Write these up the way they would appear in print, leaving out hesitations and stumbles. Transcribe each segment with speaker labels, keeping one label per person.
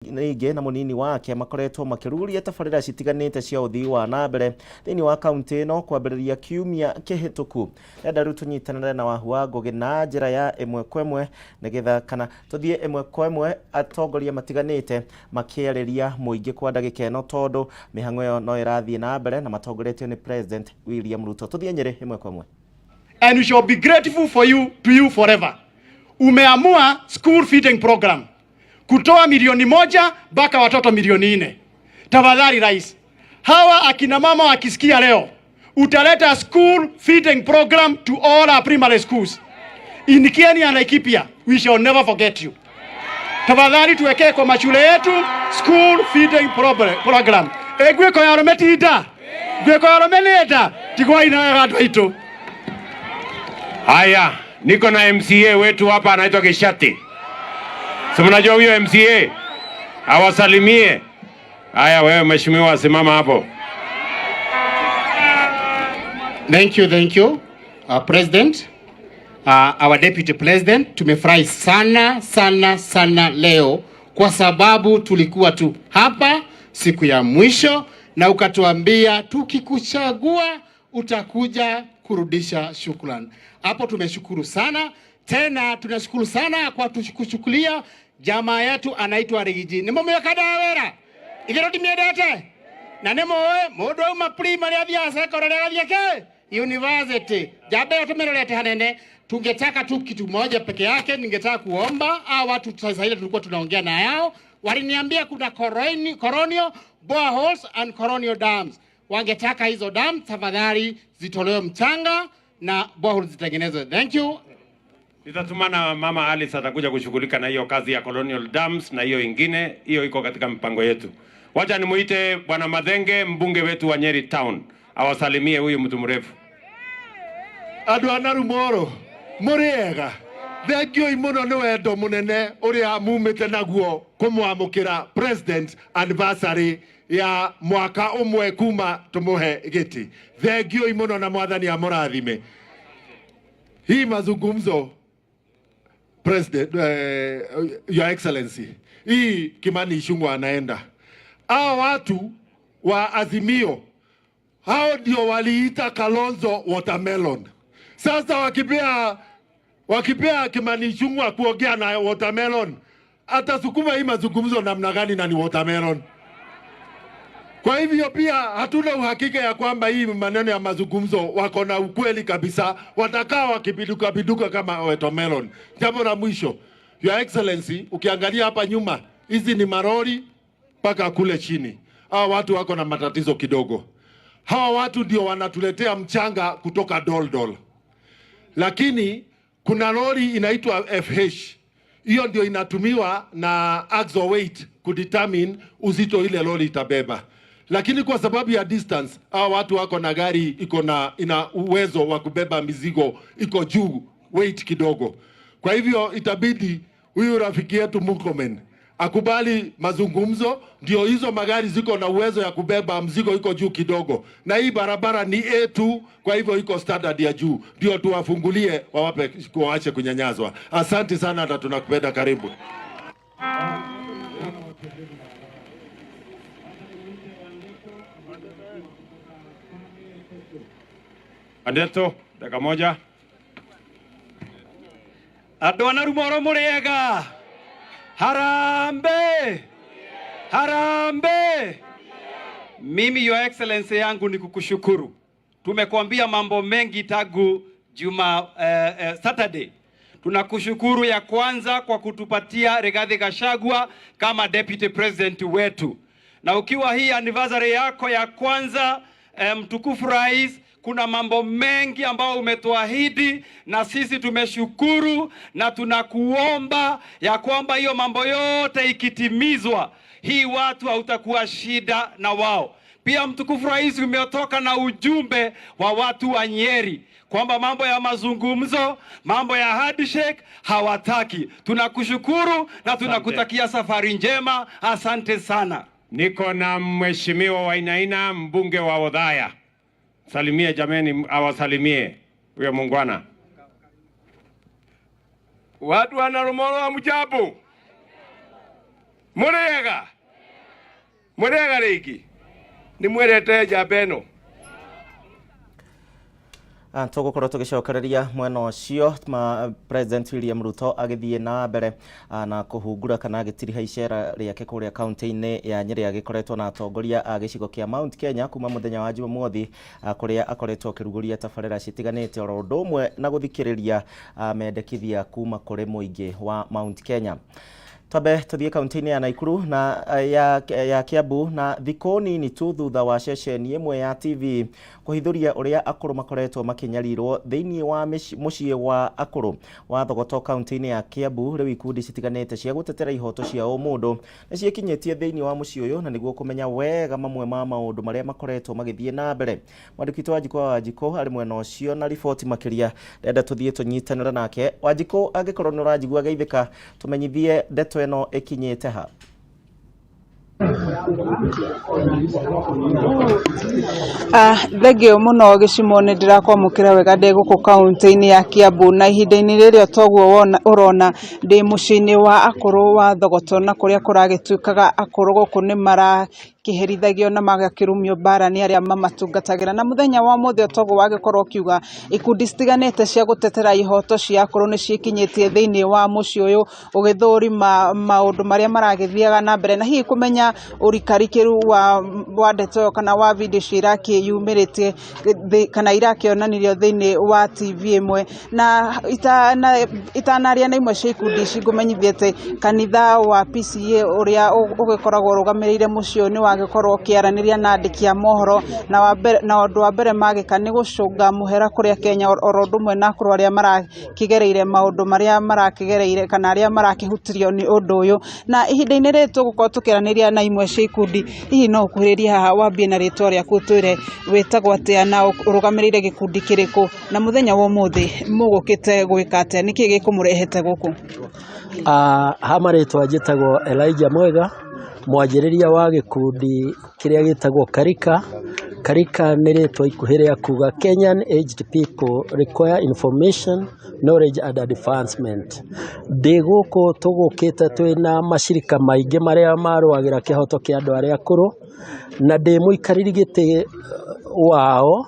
Speaker 1: Ningĩ na mũnini wake makoretwo makĩruguria tabarĩra citiganĩte cia ũthii wa na mbere thĩinĩ wa kaunti ĩno kwambĩrĩria kiumia kĩhĩtũku. Enda rĩu tũnyitanĩre na Wahu wa Ngũgĩ na njĩra ya ĩmwe kwa ĩmwe nĩgetha kana tũthiĩ ĩmwe kwa ĩmwe atongoria matiganĩte makĩarĩria mũingĩ kwa ndagĩka ĩno tondũ mĩhang'o ĩyo no ĩrathiĩ na mbere na matongoretio nĩ President William Ruto. Tũthiĩ Nyĩrĩ ĩmwe kwa ĩmwe.
Speaker 2: And we shall be grateful for you to you forever. Umeamua school feeding program kutoa 1,000,000 mpaka watoto 4,000,000. Tafadhali rais, hawa akina mama wakisikia leo utaleta school feeding program to all our primary schools in Kieni and Laikipia, we shall never forget you. Tafadhali tuwekee kwa mashule yetu school feeding program. Egweko ya arũme ti nda, ngwĩko ya arũme nĩ nda, tigwai na wega andũ aitũ.
Speaker 3: Haya, niko na MCA wetu hapa anaitwa Kishati. Si mnajua huyo MCA? Awasalimie. Haya, wewe mheshimiwa, simama hapo.
Speaker 4: Thank you, thank you. President, our Deputy President, tumefurahi sana sana sana leo kwa sababu tulikuwa tu hapa siku ya mwisho na ukatuambia tukikuchagua utakuja kurudisha shukrani. Hapo tumeshukuru sana. Tena tunashukuru sana kwa kuchukulia jamaa yetu anaitwa Rigiji. Nĩ mũmĩoka wĩra? Igĩrĩ ndimĩendete? Na nĩ mũĩ mũndũ auma primary athiaga secondary agathiĩ kĩ? University. Jambo ĩyo tũmĩrorete hanene. Tungetaka tu kitu moja peke yake, ningetaka kuomba hao watu sasa ile tulikuwa tunaongea na yao, waliniambia kuna colonial boreholes and colonial dams. Wangetaka hizo dam tafadhali zitolewe mchanga na boreholes zitengenezwe. Thank you.
Speaker 3: Nitatumana Mama Alice atakuja kushughulika na hiyo kazi ya colonial dams na hiyo ingine, hiyo iko katika mpango yetu. Wacha nimuite Bwana Mathenge, mbunge wetu wa Nyeri Town, awasalimie huyu mtu mrefu.
Speaker 5: Andũ a Narumoro mũrĩ ega, thengiũi mũno nĩ wendo mũnene ũrĩa mumĩte naguo kũmwamũkĩra president anniversary ya mwaka ũmwe kuma tũmũhe gĩtĩ. Thengiũi mũno na mwathani amũrathime. Hii mazungumzo President, Your Excellency, hii Kimani Ichung'wah anaenda. Hao watu wa Azimio hao ndio waliita Kalonzo watermelon. Sasa wakipea Kimani Ichung'wah kuongea na watermelon, atasukuma hii mazungumzo namna gani na ni watermelon? Kwa hivyo pia hatuna uhakika ya kwamba hii maneno ya mazungumzo wako na ukweli kabisa, watakaa wakibiduka biduka kama watermelon. Jambo la mwisho, Your Excellency, ukiangalia hapa nyuma, hizi ni marori mpaka kule chini. Hawa watu wako na matatizo kidogo. Hawa watu ndio wanatuletea mchanga kutoka Doldol, lakini kuna lori inaitwa FH, hiyo ndio inatumiwa na axle weight kudetermine uzito ile lori itabeba, lakini kwa sababu ya distance, hawa watu wako na gari iko na ina uwezo wa kubeba mizigo iko juu weight kidogo. Kwa hivyo itabidi huyu rafiki yetu Murkomen akubali mazungumzo, ndio hizo magari ziko na uwezo ya kubeba mzigo iko juu kidogo, na hii barabara ni A2, kwa hivyo iko standard ya juu, ndio tuwafungulie wawape, waache kunyanyazwa. Asante sana na tunakupenda, karibu.
Speaker 3: Andeto, dakika moja.
Speaker 2: Andũ a Narumoro mũrĩ ega? Harambee! Harambee! Mimi Your Excellency yangu ni kukushukuru. Tumekuambia mambo mengi tangu Juma Saturday. Tunakushukuru ya kwanza kwa kutupatia Rigathi Gachagua kama Deputy President wetu. Na ukiwa hii anniversary yako ya kwanza, mtukufu rais, kuna mambo mengi ambayo umetuahidi na sisi tumeshukuru na tunakuomba ya kwamba hiyo mambo yote ikitimizwa, hii watu hautakuwa shida na wao. Pia mtukufu rais, umetoka na ujumbe wa watu wa Nyeri kwamba mambo ya mazungumzo, mambo ya handshake hawataki. Tunakushukuru na tunakutakia safari njema. Asante sana.
Speaker 3: Niko na mheshimiwa Wainaina, mbunge wa Othaya. Salimie jameni, awasalimie huyo muungwana.
Speaker 6: Watu wa Narumoro hamjambo? Mũrĩega? Mũrĩega rĩngĩ? Nĩ mwendete njamba ĩno?
Speaker 1: Tũgũkorwo tũgĩcokereria mwena ũcio ma President William Ruto agĩthiĩ na mbere na kũhungura kana agĩtiriha icera rĩake kũrĩa kaunti-inĩ ya Nyĩrĩ, agĩkoretwo na atongoria a gĩcigo kĩa Mount Kenya kuma mũthenya wa Jumamothi, kũrĩa akoretwo akĩrugũria tabarĩra citiganĩte oro ũndũ ũmwe na gũthikĩrĩria mendekithia kuma kũrĩ mũingĩ wa Mount Kenya. Twambe tuthiĩ kaunti-inĩ ya Naikuru na ya Kiambu, na thikũ nini tu thutha wa ceceni ĩmwe ya TV kũhithũria ũrĩa akũrũ makoretwo makĩnyarirwo thĩinĩ wa mũciĩ wa akũrũ wa Thogoto kaunti-inĩ ya Kiambu, rĩu ikundi citiganĩte cia gũtetera ihoto cia ũmũndũ nĩ ciĩkinyĩtie thĩinĩ wa mũciĩ ũyũ na nĩguo kũmenya wega mamwe ma maũndũ marĩa makoretwo magĩthiĩ na mbere. Mwandĩki witũ Wanjikũ wa Wanjikũ arĩ mwena ũcio na riboti makĩria, ndenda tũthiĩ tũnyitanĩre nake. Wanjikũ, angĩkorwo nĩ ũranjigua geithĩka, tũmenyithie ndeto ĩno ĩkinyĩte ha.
Speaker 7: Thengio mũno Gĩcimo, nĩ ndĩrakwamũkĩra wega ndĩ gũkũ kaũntĩ-inĩ ya Kiambu, na ihinda-inĩ rĩrĩ toguo wona ũrona ndĩ mũciĩ-inĩ wa akũrũ wa Thogoto, na kũrĩa kũragĩtuĩkaga akũrũ gũkũ nĩ marakĩherithagio na magakĩrumio mbara nĩ arĩa mamatungatagĩra. Na mũthenya wa ũmũthĩ toguo wagĩkorwo ũkiuga, ikundi citiganĩte cia gũtetera ihoto cia akũrũ nĩ ciĩkinyĩtie thĩinĩ wa mũciĩ ũyũ ũgĩthũrima maũndũ marĩa maragĩthiaga na mbere, na hihi kũmenya ũrikarikĩru wa ndeto ĩyo kana wa video icio irakĩyumĩrĩtie kana irakĩonanirio thĩinĩ wa TV ĩmwe. Na itanaria na imwe cia ikundi ici, ngũmenyithie atĩ kanitha wa PCEA ũrĩa ũgĩkoragwo ũrũgamĩrĩire mũciĩ ũyũ nĩ wagĩkorwo ũkĩaranĩria na andĩki a mohoro, na ũndũ wa mbere magĩka nĩ gũcũnga mũhera kũrĩa Kenya oro ũndũ ũmwe na akũrũ arĩa marakĩgereire maũndũ marĩa marakĩgereire kana arĩa marakĩhutirio nĩ ũndũ ũyũ. Na ihinda-inĩ rĩrĩ tũgũkorwo tũkĩaranĩria na imwe cia ikundi, hihi no ũkuhĩrĩrie haha wambie na rĩtwa rĩaku, ũtwĩre wĩtagwo atĩa na ũrũgamĩrĩire gĩkundi kĩrĩkũ, na mũthenya wa ũmũthĩ mũgũkĩte gwĩka atĩa, nĩkĩĩ gĩkũmũrehete gũkũ?
Speaker 8: Ha marĩtwa njĩtagwo Elijah Mwega, mwanjĩrĩria wa gĩkundi kĩrĩa gĩtagwo Karika. Karika nĩ rĩtwa ikuhĩ rĩa kuga Kenyan Aged People Require Information, Knowledge and Advancement. Ndĩ gũkũ tũgũkĩte twĩna macirika maingĩ marĩa marũagĩra kĩhoto kĩa andũ arĩa akũrũ, na ndĩ mũikarĩri gĩtĩ wao,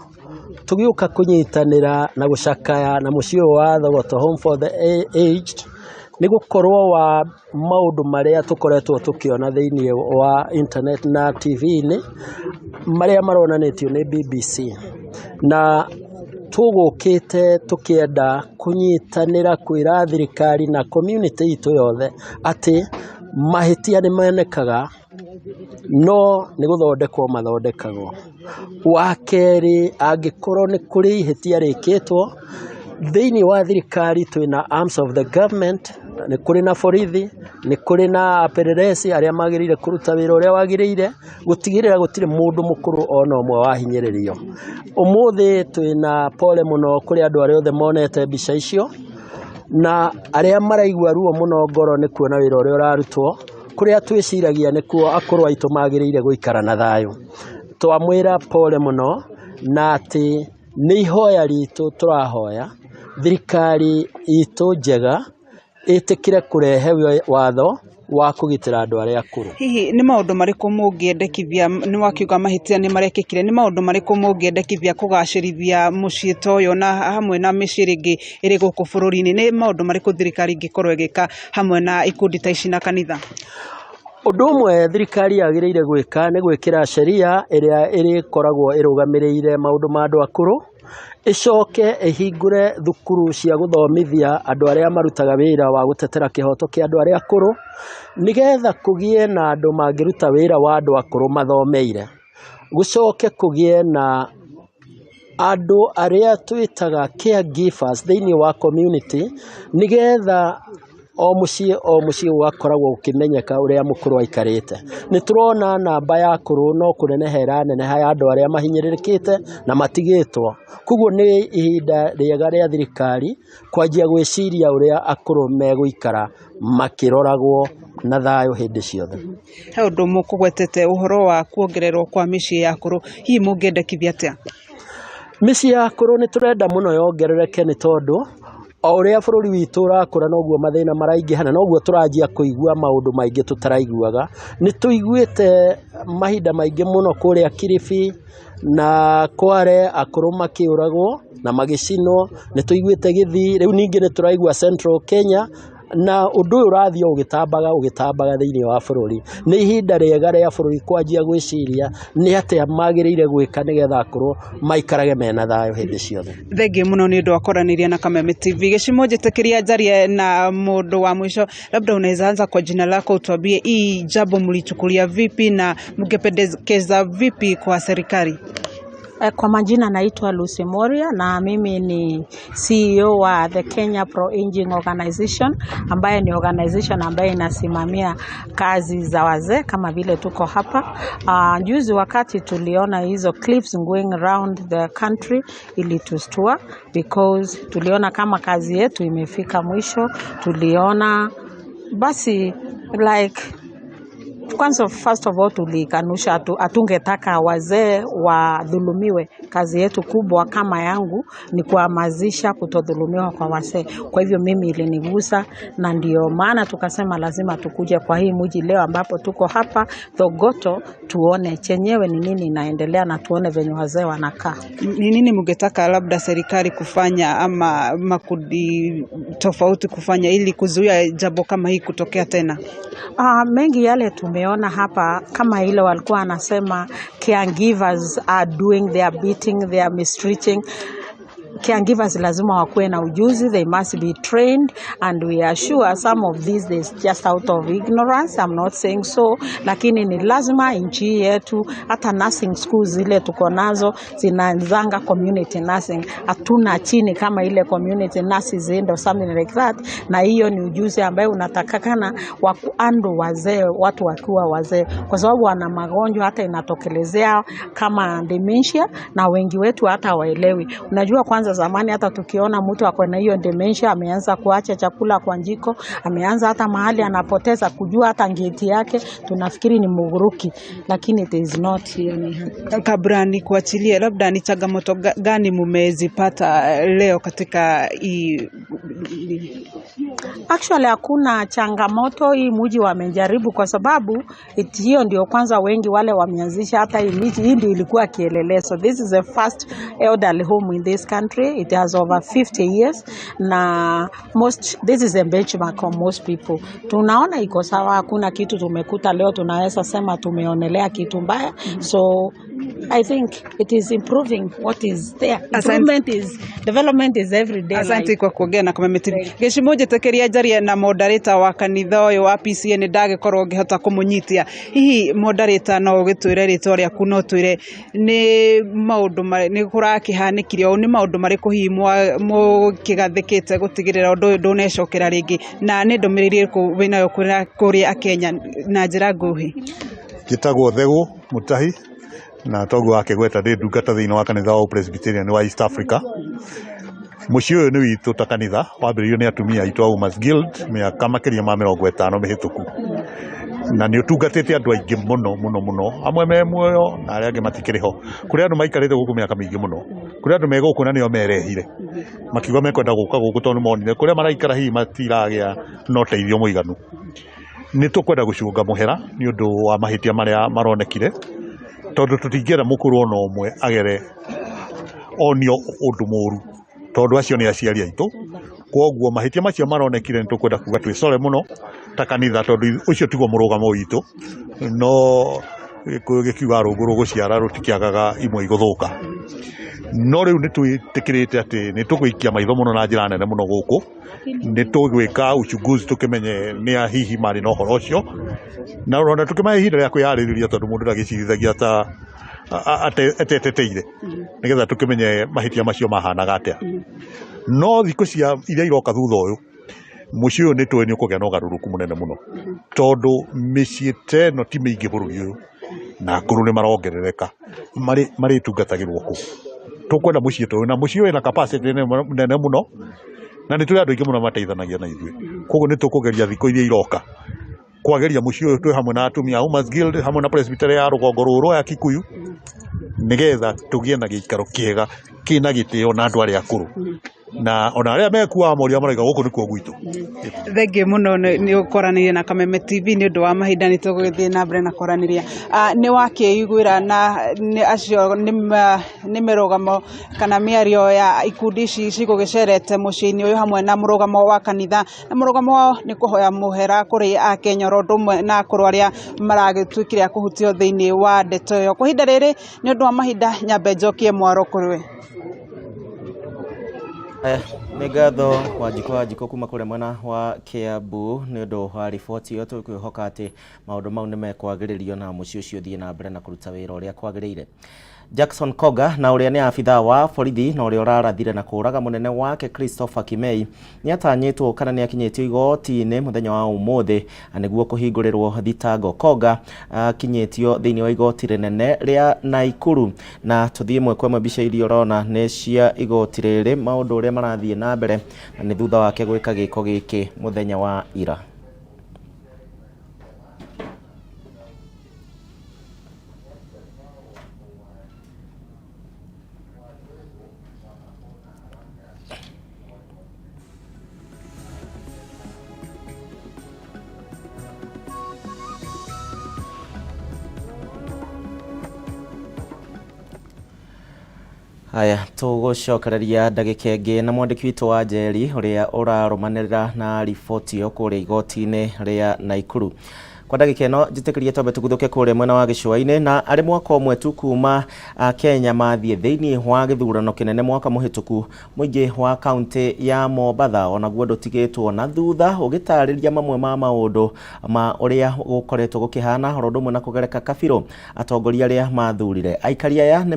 Speaker 8: tũgĩũka kũnyitanĩra na gũcakaya na mũciĩ ũyũ wa Thogoto Home for the Aged, nĩ gũkorwo wa maũndũ marĩa tũkoretwo tũkĩona thĩinĩ wa internet na TV-inĩ marĩa maronanĩtio nĩ BBC. Na tũgũkĩte tũkĩenda kũnyitanĩra kwĩra thirikari na community itũ yothe atĩ mahĩtia nĩ monekaga no nĩ gũthondekwo mathondekagwo. Wa kerĩ, angĩkorwo nĩ kũrĩ ihĩtia rĩkĩtwo thĩinĩ wa thirikari, twĩna arms of the government, nĩ kũrĩ na borithi, nĩ kũrĩ na apelelezi arĩa magĩrĩire kũruta wĩra ũrĩa wagĩrĩire gũtigĩrĩra gũtirĩ mũndũ mũkũrũ ona ũmwe wahinyĩrĩrio. Ũmũthĩ twĩna pole mũno kũrĩ andũ arĩa othe monete mbica icio na arĩa maraigua ruo mũno ngoro nĩ kuona wĩra ũrĩa ũrarutwo kũrĩa twĩciragia nĩkuo akũrũ aitũ magĩrĩire gũikara na thayũ. Twamwĩra pole mũno, na atĩ nĩ ihoya ritũ tũrahoya thirikari itũ njega ĩtĩkĩre kũrehe watho wa kũgitĩra andũ arĩa akũrũ.
Speaker 7: Hihi nĩ maũndũ marĩkũ mũngĩendekithia? Nĩ wakiuga mahĩtia nĩ marekĩkire, nĩ maũndũ marĩkũ mũngĩendekithia kũgacĩrithia mũciĩ ta ũyũ na hamwe na mĩciĩ ĩrĩa ĩngĩ ĩrĩ gũkũ bũrũri-inĩ? Nĩ maũndũ marĩkũ thirikari ĩngĩkorwo ĩgĩka hamwe na ikundi ta ici na kanitha?
Speaker 8: Ũndũ ũmwe thirikari yagĩrĩire gwĩka nĩ gwĩkĩra sheria ĩrĩa ĩrĩkoragwo ĩrũgamĩrĩire maũndũ ma andũ akũrũ, ĩcoke ĩhingũre thukuru cia gũthomithia andũ arĩa marutaga wĩra wa gũtetera kĩhoto kĩa andũ arĩa akũrũ, nĩgetha kũgĩe na andũ mangĩruta wĩra wa andũ akũrũ mathomeire. Gũcoke kũgĩe na andũ arĩa twĩtaga caregivers thĩinĩ wa community, nĩgetha o mũciĩ o mũciĩ gũgakoragwo gũkĩmenyeka ũrĩa mũkũrũ aikarĩte. Nĩ tũrona namba ya akũrũ no kũneneha ĩraneneha ya andũ arĩa mahinyĩrĩrĩkĩte na matigĩtwo. Koguo nĩ ihinda rĩega rĩa thirikari kwanjia gwĩciria ũrĩa akũrũ megũikara makĩroragwo na thayũ hĩndĩ ciothe.
Speaker 7: He ũndũ mũkũgwetete ũhoro wa kuongererwo kwa mĩciĩ ya akũrũ, hihi mũngĩendekithia atĩa?
Speaker 8: Mĩciĩ ya akũrũ nĩ tũrenda mũno yongerereke, nĩ tondũ O ũrĩa bũrũri witũ ũrakũra noguo mathĩna maraingĩha na noguo tũranjia kũigua maũndũ maingĩ tũtaraiguaga. Nĩ tũiguĩte mahinda maingĩ mũno kũrĩa Kilifi na Kware akũrũ makĩũragwo na magĩcinwo, nĩ tũiguĩte Gĩthii, rĩu ningĩ nĩ tũraigua Central Kenya, na ũndũ ũyũ ũrathiĩ o ũgĩtambaga ũgĩtambaga thĩinĩ wa bũrũri. Nĩ ihinda rĩega rĩa bũrũri kwanjia gwĩciria nĩ atĩa magĩrĩire gwĩka nĩgetha akũrũ maikarage mena thayũ hĩndĩ ciothe.
Speaker 7: Thengiũ mũno nĩ ũndũ wa kwaranĩria na Kameme TV. Gĩcimo njĩtĩkĩria njarie na mũndũ wa mwisho, labda unaweza anza kwa jina lako utuambie hii jambo mlichukulia vipi na mngependekeza vipi kwa serikali?
Speaker 9: Kwa majina naitwa Lucy Moria na mimi ni CEO wa the Kenya Pro Aging Organization, ambaye ni organization ambaye inasimamia kazi za wazee kama vile tuko hapa. Juzi wakati tuliona hizo clips going round the country ilitustua because tuliona kama kazi yetu imefika mwisho. Tuliona basi like kwanza, first of all tulikanusha, hatungetaka wazee wadhulumiwe. Kazi yetu kubwa kama yangu ni kuhamasisha kutodhulumiwa kwa wazee. Kwa hivyo mimi ilinigusa, na ndio maana tukasema lazima tukuje kwa hii mji leo ambapo tuko hapa Thogoto, tuone chenyewe ni nini inaendelea na tuone venye wazee wanakaa.
Speaker 7: Ni nini mngetaka labda serikali kufanya ama makundi tofauti kufanya ili kuzuia jambo kama hii kutokea tena?
Speaker 9: Mengi yale tumeona hapa kama ile walikuwa wanasema caregivers are doing their beating, their mistreating. Caregivers lazima wakuwe na ujuzi, they must be trained, and we are sure some of these is just out of ignorance, I'm not saying so, lakini ni lazima nchi yetu, hata nursing schools zile tuko nazo zinaanzanga community nursing, hatuna chini kama ile community nurses or something like that, na hiyo ni ujuzi ambayo unatakakana wa kuhandle wazee, watu wakiwa wazee, kwa sababu wana magonjwa hata inatokelezea kama dementia, na wengi wetu hata hawaelewi. Unajua, kwanza zamani hata tukiona mtu ako na hiyo dementia, ameanza kuacha chakula kwa njiko, ameanza hata mahali anapoteza kujua hata ngeti yake, tunafikiri ni muguruki, lakini it is not. Hiyo ni
Speaker 7: Kabla nikuachilie, labda ni changamoto gani mumezipata leo katika hii?
Speaker 9: Actually hakuna changamoto, hii mji wamejaribu kwa sababu hiyo ndio kwanza wengi wale wameanzisha hata hii miji, hii ndio ilikuwa kielelezo. This is the first elderly home in this country. It has over 50 years na most, this is a benchmark for most people. Tunaona iko sawa, hakuna kitu tumekuta leo tunaweza sema tumeonelea kitu mbaya. So I think it is improving what is there.
Speaker 7: Asante.
Speaker 9: Improvement is development is every day.
Speaker 7: Asante kwa kuongea na Kameme TV. Gĩcimo njĩtĩkĩria njarie na moderator wa kanitha ũyũ wa PCEA, nĩ ndagĩkorwo ngĩhota kũmũnyitia. Hihi moderator, no ũgĩtwĩre rĩtwa rĩaku, no twĩre nĩ maũndũ nĩ kũrakĩhanĩkire ũũ, nĩ maũndũ marĩkũ hihi mũkĩgathĩkĩte gũtigĩrĩra ũndũ ũyũ ndũnecokera rĩngĩ, na nĩ ndũmĩrĩri ĩrĩkũ wĩnayo kũrĩ akenya na njĩra nguhĩ?
Speaker 10: Njĩtagwo Thegũ Mutahi, na toguo akĩgweta ndĩ ndungata thĩinĩ wa kanitha wa Presbyterian wa East Africa. Mũciĩ ũyũ nĩ witũ ta kanitha, wambĩrĩirio nĩ atumia aitũ a Women's Guild mĩaka makĩria ma 50 mĩhĩtũku, na nĩ ũtungatĩte andũ aingĩ mũno mũno mũno, amwe me muoyo na arĩa angĩ matikĩrĩ ho. Kũrĩ andũ maikarĩte gũkũ mĩaka mĩingĩ mũno, kũrĩ andũ me gũkũ na nĩo merehire makiuga mekwenda gũka gũkũ tondũ nĩ monire kũrĩa maraikara hihi matiragĩa na ũteithio mũiganu. Nĩ tũkwenda gũcunga mũhera nĩ ũndũ wa mahĩtia marĩa maronekire, tondũ tũtingĩenda mũkũrũ ona ũmwe agere onio ũndũ mũru, tondũ acio nĩ aciari aitũ. Koguo mahĩtia macio maronekire nĩ tũkwenda kuga twĩcore mũno ta kanitha, tondũ ũcio tiguo mũrũgamo witũ, no gĩkũyũ gĩkiuga rũngũ rũgũciara rũtikĩagaga imwe igũthũka. No rĩu nĩ twĩtĩkĩrĩte atĩ nĩ tũgũikia maitho mũno na njĩra nene mũno gũkũ, nĩ tũgwĩka uchunguzi tũkĩmenye nĩ a hihi marĩ na ũhoro ũcio, na ona tũkĩmahe ihinda rĩa kwĩyarĩrĩria, tondũ mũndũ ndagĩcirithagĩa ta ateteteire, nĩgetha tũkĩmenye mahĩtia macio mahanaga atĩa. No thikũ cia iria iroka thutha ũyũ, mũciĩ ũyũ nĩ tũĩ nĩ ũkũgĩa na ũgarũrũku mũnene mũno, tondũ mĩciĩ ta ĩno ti mĩingĩ bũrũri ũyũ, na akũrũ nĩ marongerereka, marĩtungatagĩrwo kũ. Tũkwenda mũciĩ ta ũyũ, na mũciĩ ũyũ wĩna capacity nene mũno, na nĩ tũrĩ andũ aingĩ mũno mateithanagia na ithuĩ. Koguo nĩ tũkũgeria thikũ iria iroka kwageria mũciĩ ũyũ twĩ hamwe na atumia a Women's Guild, hamwe na Presbytery ya rũgongo rũrũ ya Kikuyu, nĩgetha tũgĩe na gĩikaro kĩega kĩna gĩtĩo na andũ arĩa akũrũ. Na ona arĩa mekuaga moria marauga gũkũ nĩkuo gwitũ.
Speaker 7: Thengiũ mũno nĩ ũkoranĩire na Kameme TV nĩ ũndũ wa mahinda, nĩ tũgũgĩthiĩ na mbere na kwaranĩria. Nĩ wakĩiguĩra na nĩ acio nĩ mĩrũgamo kana mĩario ya ikundi ici cigũgĩcerete mũciĩ-inĩ ũyũ hamwe na mũrũgamo wa kanitha, na mũrũgamo wao nĩ kũhoya mũhera kũrĩ akenya oro ũndũ ũmwe na akũrũ arĩa maragĩtuĩkire a kũhutio thĩinĩ wa ndeto ĩyo. Kwa ihinda rĩrĩ nĩ ũndũ wa mahinda nyambe njokie mwaro kũrĩ we.
Speaker 1: Nĩ ngatho Wanjikũ kuma kũrĩa mwena wa Kiambu nĩ ũndũ wa riboti ĩyo. Tũkwĩhoka atĩ maũndũ mau nĩ mekwagĩrĩrio na mũciĩ ũcio ũthiĩ na mbere na kũruta wĩra ũrĩa kwagĩrĩire. Jackson Koga na ũrĩa nĩ abithaa wa borithi na ũrĩa ũrarathire na kũraga mũnene wake Christopher Kimei nĩ atanyĩtwo kana nĩ akinyĩtio igoti-inĩ mũthenya wa ũmũthĩ nĩguo kũhingũrĩrwo thitango. Koga akinyĩtio thĩinĩ wa igoti rĩnene rĩa Naikuru, na tũthiĩ ĩmwe kwa ĩmwe mbica iria ũrona nĩ cia igoti rĩrĩ, maũndũ ũrĩa marathiĩ na mbere na nĩ thutha wake gwĩka gĩko gĩkĩ mũthenya wa ira. Haya, tũgũcokereria ndagĩka ĩngĩ na mwandĩki witũ wa Njeri ũrĩa ũrarũmanĩrĩra na riboti ĩyo kũrĩa igoti-inĩ rĩa Naikuru. Kwa ndagĩka ĩno njĩtĩkĩrie twambe tũguthũke kũrĩa mwena wa gĩcũa-inĩ, na arĩ mwaka ũmwe tu kuma Kenya mathiĩ thĩinĩ wa gĩthurano kĩnene mwaka mũhĩtũku, mũingĩ wa kaunti ya Mombatha onaguo ndũtigĩtwo na thutha ũgĩtarĩria mamwe ma maũndũ ma ũrĩa gũkoretwo gũkĩhana oro ũndũ ũmwe na kũgereka kabirũ atongoria arĩa mathurire. Aikari aya nĩ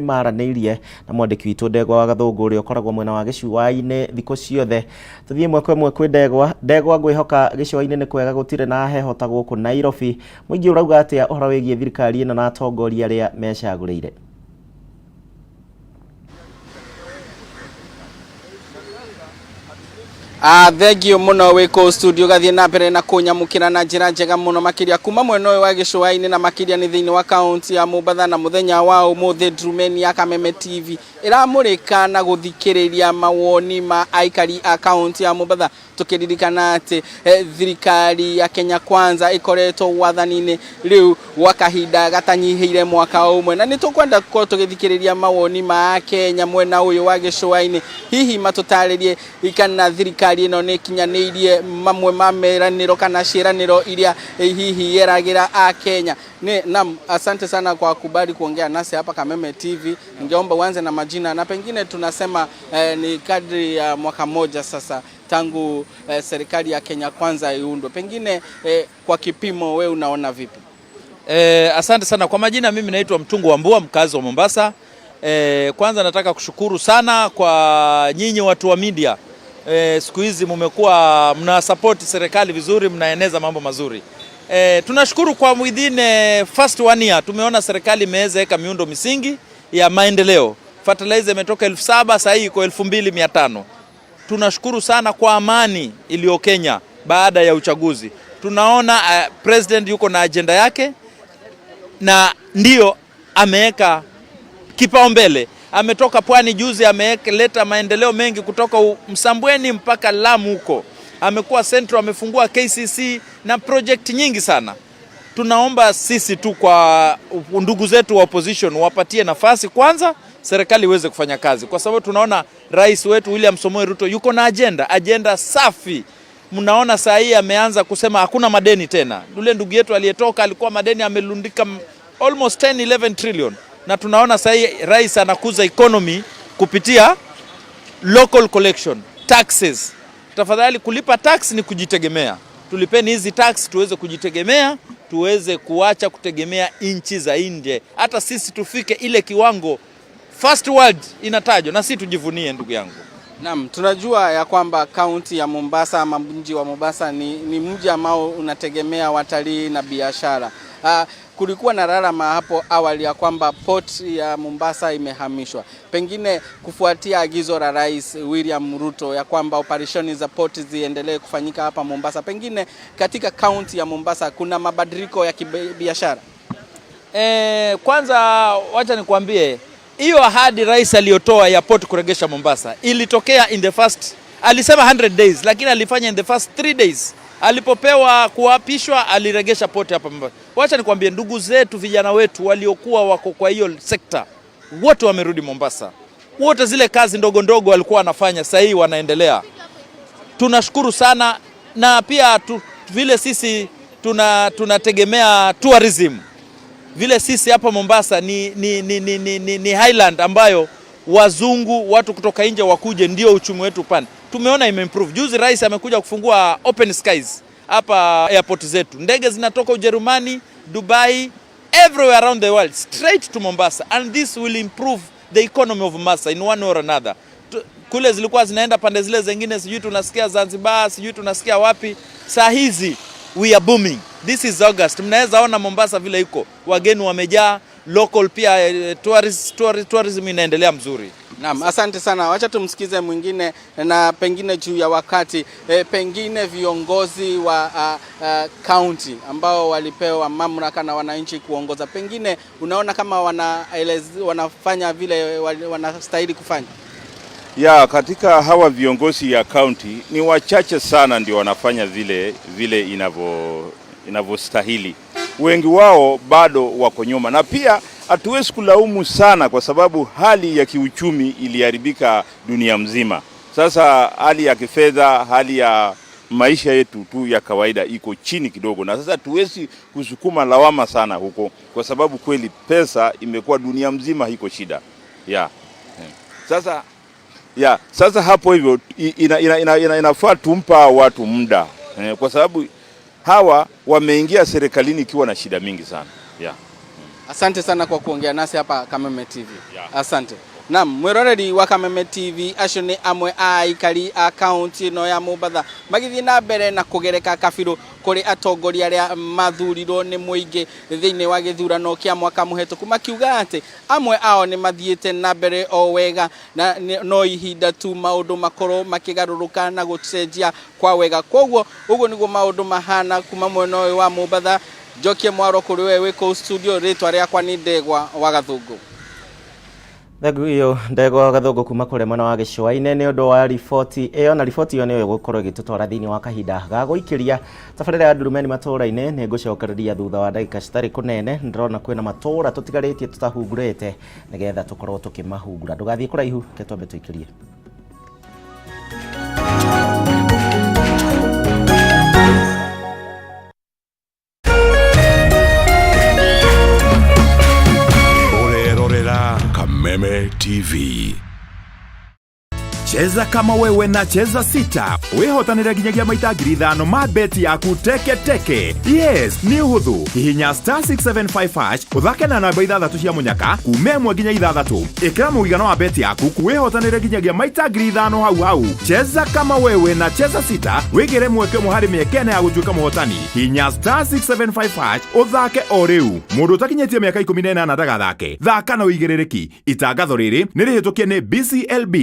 Speaker 1: maranĩirie na mwandĩki witũ Ndegwa wa Gathũngũ ũrĩa ũkoragwo mwena wa gĩcũa-inĩ thikũ ciothe. Tũthiĩ ĩmwe kwa ĩmwe kwĩ Ndegwa. Ndegwa, ngwĩhoka gĩcũa-inĩ nĩ kwega, gũtirĩ na heho ta gũkũ Nairobi. Mũingĩ ũrauga atĩa ũhoro wĩgiĩ thirikari ĩno na atongoria arĩa mecagũrĩire?
Speaker 11: Thengio muno wĩ kũu studio gathiĩ na mbere na kũnyamũkĩra na njĩra njega mũno makĩria kuma mwena ũyũ wa gĩcũa-inĩ na makĩria nĩ thĩinĩ wa kaunti ya Mombatha. Na mũthenya wa ũmũthĩ Ndrumeni ya Kameme TV ĩramũrĩka na gũthikĩrĩria mawoni ma aikari a kaunti ya Mombatha, tũkĩririkana atĩ thirikari ya Kenya Kwanza ĩkoretwo wathani-inĩ rĩu gwa kahinda gatanyihĩire mwaka ũmwe, na nĩ tũkwenda gũkorwo tũgĩthikĩrĩria mawoni ma Kenya mwena ũyũ wa gĩcũa-inĩ, hihi matũtarĩrie kana thirikari ĩno nĩ ĩkinyanĩirie mamwe ma meranĩro kana ciĩranĩro iria hihi yeragĩra a Kenya. Naam, asante sana kwa kubali kuongea nasi hapa Kameme TV. Ningeomba uanze na majina, na pengine tunasema ni kadri ya mwaka mmoja sasa tangu serikali ya Kenya Kwanza iundwe. Pengine kwa kipimo we unaona vipi?
Speaker 12: Asante sana kwa majina, mimi naitwa Mtungu wa Mbua, mkazi wa Mombasa. Kwanza nataka kushukuru sana kwa nyinyi watu wa media. Siku hizi mmekuwa mna support serikali vizuri, mnaeneza mambo mazuri. Tunashukuru kwa within first 1 year tumeona serikali imeweza weka miundo misingi ya maendeleo. Fertilizer imetoka 7,000 sasa hii iko 2,500. Tunashukuru sana kwa amani iliyo Kenya baada ya uchaguzi. Tunaona president yuko na agenda yake na ndio ameweka kipaumbele. Ametoka pwani juzi, ameleta maendeleo mengi kutoka Msambweni mpaka Lamu huko. Amekuwa Central, amefungua KCC na project nyingi sana. Tunaomba sisi tu kwa ndugu zetu wa opposition wapatie nafasi kwanza serikali iweze kufanya kazi, kwa sababu tunaona rais wetu William Samoei Ruto yuko na agenda safi. Mnaona saa hii ameanza kusema hakuna madeni tena. Yule ndugu yetu aliyetoka alikuwa madeni amelundika almost 10-11 trillion, na tunaona saa hii rais anakuza economy kupitia local collection taxes. Tafadhali, kulipa tax ni kujitegemea. Tulipeni hizi tax tuweze kujitegemea, tuweze kuacha kutegemea nchi za nje. Hata sisi tufike ile kiwango first world inatajwa, na si tujivunie ndugu yangu.
Speaker 11: Naam, tunajua ya kwamba kaunti ya Mombasa ama mji wa Mombasa ni mji ambao unategemea watalii na biashara. Kulikuwa na lalama hapo awali ya kwamba port ya Mombasa imehamishwa, pengine kufuatia agizo la Rais William Ruto ya kwamba operesheni za port ziendelee kufanyika hapa Mombasa. Pengine katika kaunti ya Mombasa kuna mabadiliko ya kibiashara?
Speaker 12: Kwanza wacha nikwambie, Hiyo ahadi rais aliyotoa ya port kuregesha Mombasa ilitokea in the first, alisema 100 days, lakini alifanya in the first 3 days. Alipopewa kuapishwa, aliregesha port hapa Mombasa. Wacha nikwambie, ndugu zetu vijana wetu waliokuwa wako kwa hiyo sekta wote wamerudi Mombasa, wote zile kazi ndogo ndogo walikuwa wanafanya sasa hii wanaendelea. Tunashukuru sana, na pia vile sisi tunategemea tourism vile sisi hapa Mombasa ni highland ambayo wazungu watu kutoka nje wakuje, ndio uchumi wetu upande. Tumeona imeimprove. Juzi rais amekuja kufungua open skies hapa airport zetu, ndege zinatoka Ujerumani, Dubai, everywhere around the world straight to Mombasa, and this will improve the economy of Mombasa in one or another. Kule zilikuwa zinaenda pande zile zingine, sijui tunasikia Zanzibar, sijui tunasikia wapi. Saa hizi we are booming. This is August. Mnaweza ona Mombasa vile iko, wageni wamejaa, local pia tourism inaendelea mzuri.
Speaker 11: Naam, asante sana. Wacha tumsikize mwingine na pengine juu ya wakati pengine viongozi wa county ambao walipewa mamlaka na wananchi kuongoza, pengine unaona kama wanafanya vile wanastahili kufanya?
Speaker 13: Ya, katika hawa viongozi ya county ni wachache sana ndio wanafanya vile inavyostahili. Wengi wao bado wako nyuma, na pia hatuwezi kulaumu sana kwa sababu hali ya kiuchumi iliharibika dunia mzima. Sasa hali ya kifedha, hali ya maisha yetu tu ya kawaida iko chini kidogo, na sasa hatuwezi kusukuma lawama sana huko kwa sababu kweli pesa imekuwa dunia mzima iko shida. Ya. Sasa ya, sasa hapo hivyo inafaa tumpa watu muda kwa sababu hawa wameingia serikalini ikiwa na shida mingi sana. Ya.
Speaker 11: Asante sana kwa kuongea nasi hapa Kameme TV. Asante. Naam, mwiroreri wa Kameme TV acio nĩ amwe a aikari a kaunti ĩno ya Mombatha magĩthiĩ na mbere na kũgereka kabirũ kũrĩ atongoria arĩa mathurirwo nĩ mũingĩ thĩinĩ wa gĩthurano kĩa mwaka mũhetũku, makiuga atĩ amwe ao nĩ mathiĩte na mbere o wega na no ihinda tu maũndũ makorwo makĩgarũrũka na gũcenjia kwa wega. Koguo ũguo nĩguo maũndũ mahana kuma mwena ũyũ wa Mombatha. Njokie mwaro kũrĩ we wĩ kũu studio, rĩtwa rĩakwa nĩ Ndegwa wa Gathũngũ.
Speaker 1: Thengiũ Ndegwa Gathũngũ kuma kũrĩa mwena wa gĩcũa-inĩ nĩ ũndũ wa riboti ĩyo, na riboti ĩyo nĩyo ĩgũkorwo ĩgĩtũtwara thĩinĩ wa kahinda ga gũikĩria tabarĩra ya Ndurumeni matũũra-inĩ. Nĩ ngũcokereria thutha wa ndagĩka citarĩ kũnene. Ndĩrona kwĩna matũũra tũtigarĩtie tũtahungurĩte nĩgetha tũkorwo tũkĩmahungura. Ndũgathiĩ kũraihu, reke twambe tũikĩrie.
Speaker 14: Kameme TV.
Speaker 15: Cheza kama wewe na Cheza Sita wihotanire nginyagia maita 5,000 ma beti yaku teke teke. Yes, nĩ ũhũthũ. Hihinya star 675 hash ũthake na namba 6 cia mũnyaka kuma 1 nginya 6. Ĩkĩra mũigana wa beti yaku wihotanire nginyagia maita 5,000 hau hau. Cheza kama wewe na Cheza Sita wĩgĩre mweke ũmwe harĩ mĩeke ĩna ya gũtuĩka mũhotani. Hihinya star 675 hash ũthake o rĩu. Mũndũ ũtakinyĩtie mĩaka 18 ndagathake. Thaka na ũigĩrĩrĩki. Itangatho rĩrĩ nĩ rĩhĩtũkie nĩ BCLB.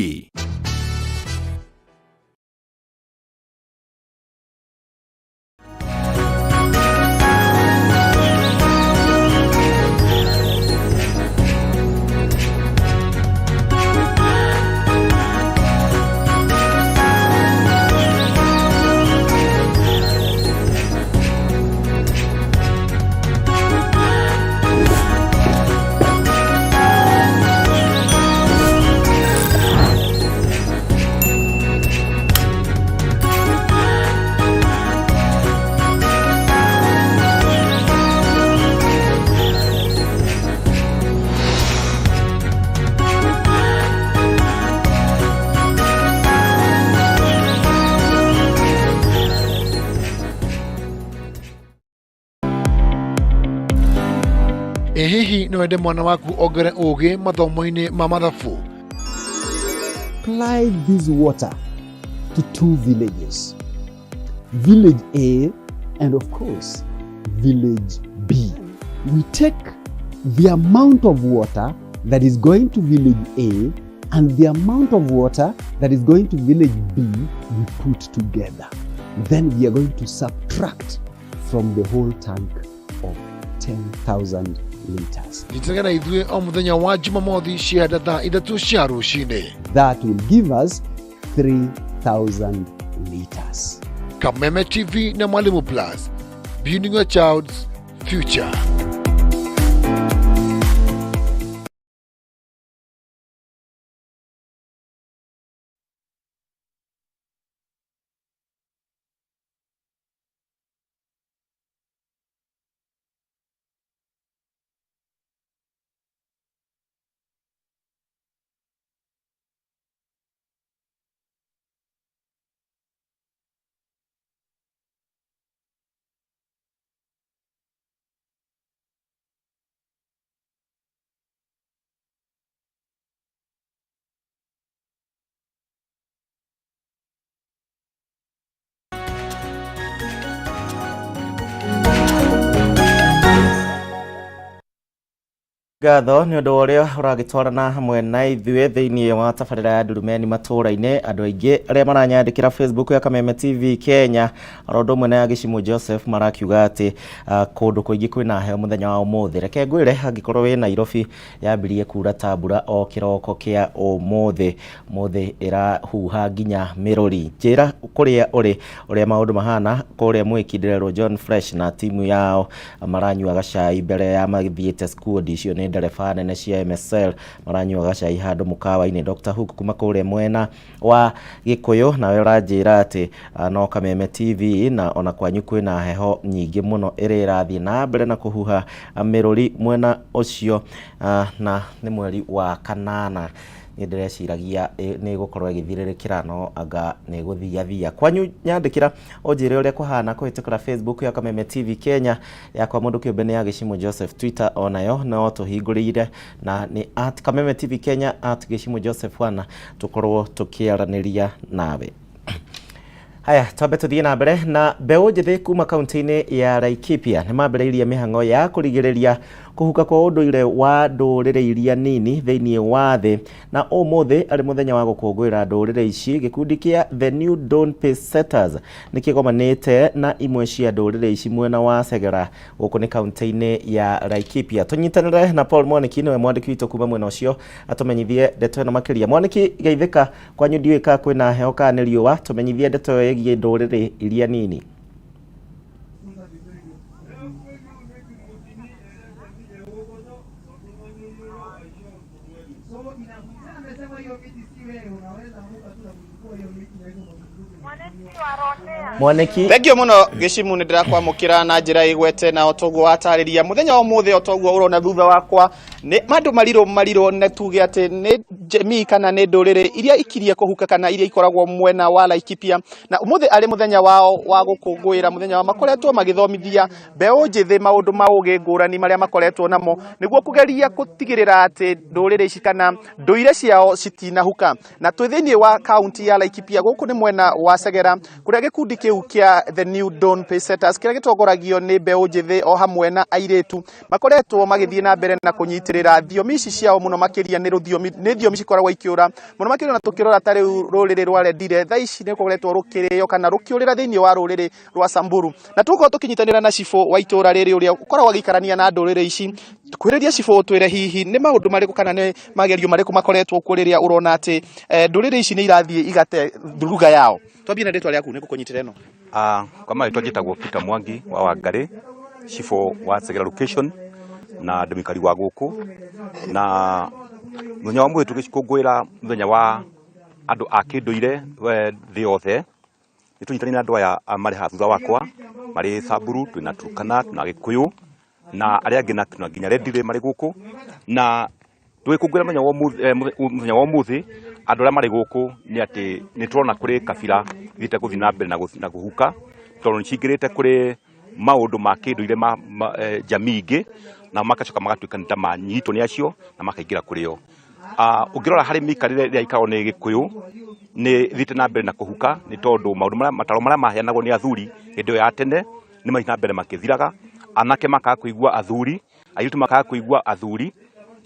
Speaker 16: Ĩ hihi no wende mwana waku ongere ũgĩ mathomo-inĩ ma mathabu?
Speaker 17: Supply this water to two villages, Village A and of course Village B. We take the amount of water that is going to Village A and the amount of water that is going to Village B, we put together. Then we are going to subtract from the whole tank of 10,000 liters.
Speaker 16: Nyitanĩra na ithuĩ o mũthenya wa Jumamothi cianda thaa 3 cia rũcinĩ.
Speaker 17: That will give us 3,000 liters.
Speaker 16: Kameme TV na Mwalimu Plus, building your child's future.
Speaker 1: Ngatho nĩ ũndũ wa ũrĩa ũragĩtwarana hamwe na ithuĩ thĩinĩ wa tabarĩra ya Ndurumeni matũũra-inĩ. Andũ aingĩ arĩa maranyandĩkĩra Facebook ya Kameme TV Kenya oro ũndũ ũmwe na ya Gĩcimũ Joseph marakiuga atĩ kũndũ kũingĩ kwĩna heho mũthenya wa ũmũthĩ. Reke ngwĩre angĩkorwo wĩ Nairobi yambirie kura ta mbura o kĩroko kĩa ũmũthĩ, ũmũthĩ ĩrahuha nginya mĩrũri. Njĩra kũrĩa ũrĩ ũrĩa maũndũ mahana kũrĩa mwĩkindĩrerwo John Fresh na timu yao maranyua gacai mbere ya mathiĩte squad icio nĩ ndereba nene cia MSL maranyua gacai handũ mũkawa-inĩ. Dr. Hook kuma kũrĩa mwena wa Gĩkũyũ nawe ũranjĩra atĩ no Kameme TV na ona kwanyu kwĩna heho nyingĩ mũno ĩrĩa ĩrathiĩ na mbere na kũhuha mĩrũri mwena ũcio, na nĩ mweri wa kanana. Nĩ ndĩreciragia nĩ ĩgũkorwo ĩgĩthirĩrĩkĩra no anga nĩ ĩgũthiathia. Kwanyu nyandĩkĩra ũnjĩre ũrĩa kũhana kũhĩtũkĩra Facebook ya Kameme TV Kenya, yakwa mũndũ kĩũmbe nĩ ya Gĩcimũ Joseph, Twitter onayo no tũhingũrĩire na nĩ at Kameme TV Kenya at Gĩcimũ Joseph 1 tũkorwo tũkĩaranĩria nawe. Haya, twambe tũthiĩ na mbere na mbeũ njĩthĩ kuma kaunti-inĩ ya Laikipia nĩ mambĩrĩirie mĩhang'o ya kũrigĩrĩria kũhuka kwa ũndũire wa ndũrĩrĩ iria nini thĩinĩ wa thĩ, na ũmũthĩ arĩ mũthenya wa gũkũngũĩra ndũrĩrĩ ici, gĩkundi kĩa The New Dawn Pace Setters nĩ kĩgomanĩte na imwe cia ndũrĩrĩ ici mwena wa Segera gũkũ nĩ kaunti-inĩ ya Laikipia. Tũnyitanĩre na Paul Mwaniki, nĩwe mwandĩki witũ kuma mwena ũcio, atũmenyithie ndeto ĩno makĩria. Mwaniki, geithĩka, kwanyu ndiũĩ kana kwĩna heho kana nĩ riũa, tũmenyithie ndeto ĩyo ĩgiĩ ndũrĩrĩ iria nini. Mwaniki,
Speaker 11: Thengio muno Gĩcimu, nĩ ndĩrakwamũkĩra na njĩra ĩgwete na otoguo watarĩria mũthenya wa ũmũthĩ. Otoguo ũrona thutha wakwa nĩ mandũ marirũ marirũ, nĩ tuge atĩ nĩ jamii kana nĩ ndũrĩrĩ iria ikirie kũhuka kana iria ikoragwo mwena wa Laikipia, na ũmũthĩ arĩ mũthenya wao wa gũkũngũĩra mũthenya wao makoretwo magĩthomithia mbeũ njĩthĩ maũndũ ma ũgĩ ngũrani marĩa makoretwo namo nĩguo kũgeria gũtigĩrĩra atĩ ndũrĩrĩ ici kana ndũire ciao citinahuka. Na twĩ thĩinĩ wa kaunti ya Laikipia, gũkũ nĩ mwena wa Segera kũrĩa gĩkundi kĩu kĩa The New Dawn Pace Setters kĩrĩa gĩtongoragio nĩ mbeũ njĩthĩ o hamwe na airĩtu makoretwo magĩthiĩ na mbere na kũnyitĩrĩra thiomi ici ciao mũno makĩria nĩ rũthiomi nĩ thiomi cikoragwo ikĩũra mũno makĩria, na tũkĩrora ta rĩu rũrĩrĩ rwa Rendille thaa ici nĩ rũkoretwo rũkĩrĩo kana rũkĩũrĩra thĩinĩ wa rũrĩrĩ rwa Samburu. Na tũgũkorwo tũkĩnyitanĩra na cibũ wa itũra rĩrĩ ũrĩa ũkoragwo agĩikarania na ndũrĩrĩ ici. Kwĩrĩria cibũ ũtwĩre hihi nĩ maũndũ marĩkũ kana nĩ magerio marĩkũ makoretwo kuo rĩrĩa ũrona atĩ ndũrĩrĩ ici nĩ irathiĩ igate ruga yao. Twambie na rĩtwa rĩaku nĩ gũkũnyitĩra ĩno.
Speaker 18: Kwa marĩtwa njĩtagwo Peter Mwangi wa Wangarĩ, cibũ wa Segera location na ndĩ mũikari wa gũkũ. Na mũthenya wa ũmũthĩ tũgĩkũngũĩra mũthenya wa andũ a kĩndũire thĩ yothe, nĩ tũnyitanĩire na andũ aya marĩ haha thutha wakwa, marĩ Samburu, twĩna Turkana, twĩna Gĩkũyũ na arĩa angĩ na nginya Rendille marĩ gũkũ. Na tũgĩkũngũĩra mũthenya wa ũmũthĩ, andũ arĩa marĩ gũkũ nĩ atĩ nĩ tũrona kũrĩ kabira ithiĩte gũthiĩ na mbere na kũhuka, tondũ nĩ cingĩrĩte kũrĩ maũndũ ma kĩndũire ma jamii ingĩ, na magacoka magatuĩka nĩ ta manyitwo nĩ acio na makaingĩra kũrĩ o. Ũngĩrora harĩ mĩikarĩre ĩrĩa ĩikaragwo nĩ Gĩkũyũ nĩ ĩthiĩte na mbere na kũhuka, nĩ tondũ maũndũ marĩa mataro marĩa maheanagwo nĩ athuri hĩndĩ ĩyo ya tene nĩ mathiĩ na mbere makĩthiraga. Anake makaga kũigua athuri, airĩtu makaga kũigua athuri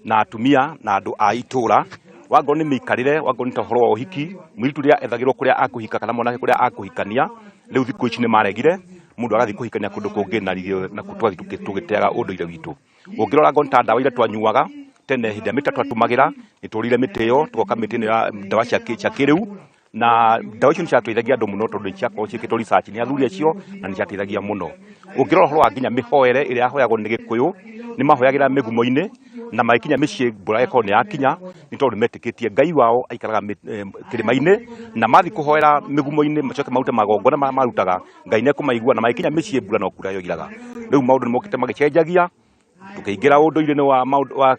Speaker 18: na atumia na andũ a itũra. Wangorwo nĩ mĩikarĩre, wangorwo nĩ ta ũhoro wa ũhiki, mũirĩtu ũrĩa ethagĩrwo kũrĩa akũhika kana mwanake kũrĩa akũhikania, rĩu thikũ ici nĩ maregire, Mundu agathi kuhikania kundu kungi na na twathi tugiteaga unduire witu. Ungirora ngo ta ndawa iria twanyuaga tene hindi ya mĩtĩ twatumagira nĩtũrire mĩtĩ ĩyo tũgoka mĩtĩ ĩno ya ndawa cia kĩrĩu, na ndawa icio nĩciateithagia andũ mũno tondũ nĩciakorwo ciĩkĩtwo research nĩ athuri acio na nĩciateithagia mũno. Ũngĩrora ũhoro wa nginya mĩhoere ĩrĩa yahoyagwo nĩ Gĩkũyũ, nĩmahoyagĩra mĩgumo-inĩ na magĩkinya mĩciĩ mbura ĩkorwo nĩ yakinya, nĩ tondũ nĩmetĩkĩtie Ngai wao aikaraga kĩrĩma-inĩ, na mathiĩ kũhoera mĩgumo-inĩ macoke marute magongona marĩa marutaga, Ngai nĩekũmaigua, na magĩkinya mĩciĩ mbura no kura yoiraga. Rĩu maũndũ nĩmokĩte magĩcenjagia, tukĩingĩra ũndũire-inĩ wa maũndũ wa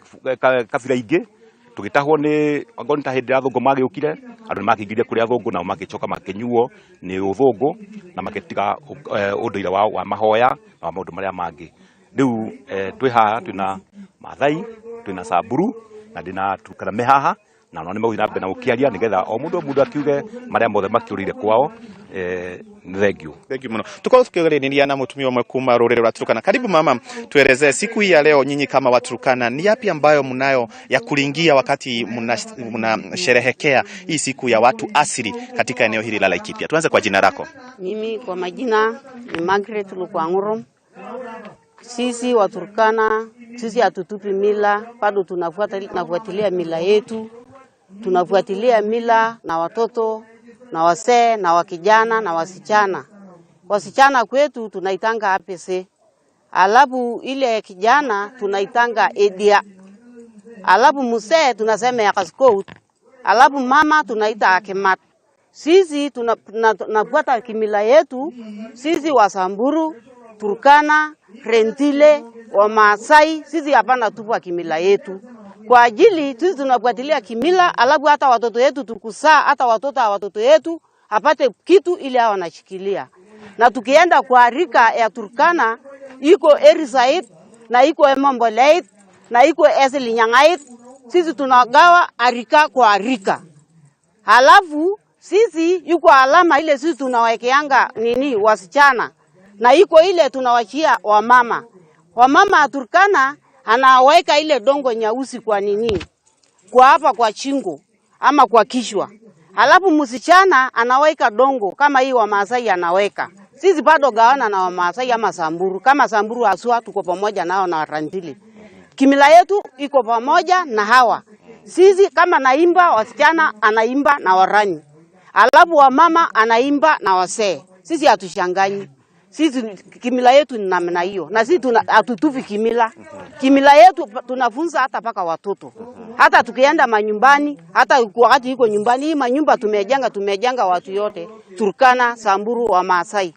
Speaker 18: kabira ingĩ, tũgĩtahwo nĩ angorwo nĩ ta hĩndĩ ya athũngũ magĩũkire, andũ nĩmakĩingĩrire kũrĩ athũngũ nao magĩcoka makĩnyuo nĩ ũthũngũ na magĩtiga ũndũire wao wa mahoya na wa maũndũ marĩa mangĩ. Rĩu twĩ haha twĩna Maathai, twĩna Samburu na ndĩna Turkana me haha, na nao nĩmegũthiĩ na mbere na gũkĩaria nĩgetha o mũndũ o mũndũ akiuge marĩa mothe makĩũrĩire kwao. Thank you.
Speaker 11: Thank you muno. Tukorwo tukiaranĩria na mũtumia ũmwe kuma rũrĩrĩ rwa Turkana. Karibu mama, tuelezee siku hii ya leo nyinyi kama Waturkana ni yapi ambayo mnayo ya kulingia wakati mnasherehekea hii siku ya watu asili katika eneo hili la Laikipia? Tuanze kwa jina lako.
Speaker 19: Mimi kwa majina ni Margaret Lukwanguru. Sisi Waturkana, sisi hatutupi mila, bado tunafuatilia mila yetu. Tunafuatilia mila na watoto na wasee na wakijana na wasichana. Wasichana kwetu tunaitanga APC. Alafu ile kijana tunaitanga Edia. Alafu mzee tunasema ya Kaskout. Alafu mama tunaita Akimat. Sisi tunafuata kimila yetu. Sisi Wasamburu, Turkana, Rendile, Wamaasai, sisi hapana tupa kimila yetu. Kwa ajili sisi tunafuatilia kimila, alafu hata watoto yetu tukusaa, hata watoto wa watoto yetu apate kitu ili hao wanashikilia. Na tukienda kwa rika ya Turkana iko Erisait na iko Emombolait na iko Esilinyangait, sisi tunagawa arika kwa arika. Halafu sisi yuko alama ile sisi tunawaekeanga nini wasichana, na iko ile tunawachia wamama. Wamama Turkana anaweka ile dongo nyeusi kwa nini? Kwa hapa kwa chingo ama kwa kichwa. Halafu msichana anaweka dongo kama hii wa Maasai anaweka. Sisi bado gawana na wa Maasai ama Samburu. Kama Samburu aswa tuko pamoja nao na Warandili. Kimila yetu iko pamoja na hawa. Sisi kama naimba wasichana anaimba na warani. Halafu wamama anaimba na wasee. Sisi hatushanganyi. Sisi kimila yetu ni namna hiyo, na sisi hatutupi kimila. Kimila yetu tunafunza hata paka watoto. Hata tukienda manyumbani, hata wakati iko nyumbani, hii manyumba tumejenga watu yote, Turkana, Samburu, wa Maasai.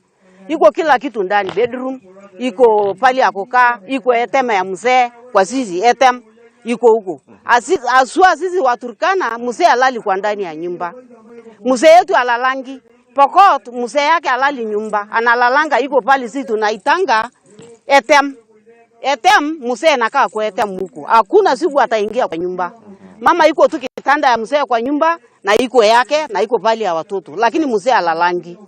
Speaker 19: Iko kila kitu ndani, bedroom, iko pali ya kukaa, iko etema ya mzee, kwa sisi etem iko huko. Aswa sisi wa Turkana, mzee alali kwa ndani ya nyumba. Mzee yetu alalangi. Pokot mzee yake alali nyumba, analalanga iko pali sisi tunaitanga etem. Etem mzee anakaa kwa etem huko. Hakuna siku ataingia kwa nyumba. Mama iko tu kitanda ya mzee kwa nyumba na iko yake na iko pali ya watoto, lakini mzee alalangi.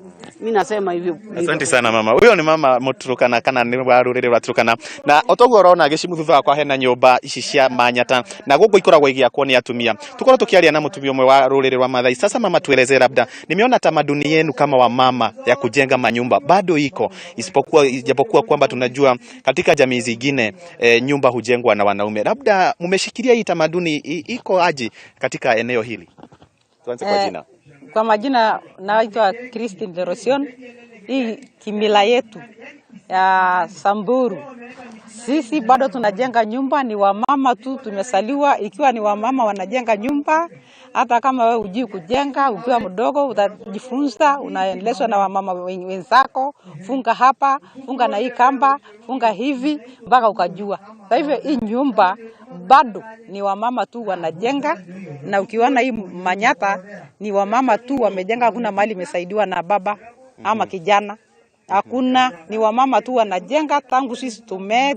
Speaker 19: Mimi nasema hivyo.
Speaker 11: Asante sana mama. Huyo ni mama Muturukana kana ni wa ruriri rwa Turukana. Na otoguo urona gicimu thutha wakwa hena nyumba ici cia manyata na guku ikoragwo igiakwo ni atumia. Tukorwo tukiaria na mutumia umwe wa ruriri rwa Mathai. Sasa mama, tueleze labda, nimeona tamaduni yenu kama wa mama ya kujenga manyumba bado iko, isipokuwa ijapokuwa kwamba tunajua katika jamii zingine nyumba hujengwa na wanaume. Labda mmeshikilia hii tamaduni iko aje katika eneo hili? Tuanze kwa jina.
Speaker 20: Kwa majina naitwa Christine Derosion. Hii kimila yetu ya Samburu, sisi bado tunajenga nyumba, ni wamama tu tumesaliwa. Ikiwa ni wamama wanajenga nyumba, hata kama wewe hujui kujenga, ukiwa mdogo utajifunza, unaendelezwa na wamama wenzako, funga hapa, funga na hii kamba, funga hivi mpaka ukajua. Kwa hivyo hii nyumba bado ni wamama tu wanajenga, na ukiona hii manyata ni wamama tu wamejenga, hakuna mali imesaidiwa na baba ama kijana. Hakuna, ni wamama tu wanajenga tangu sisi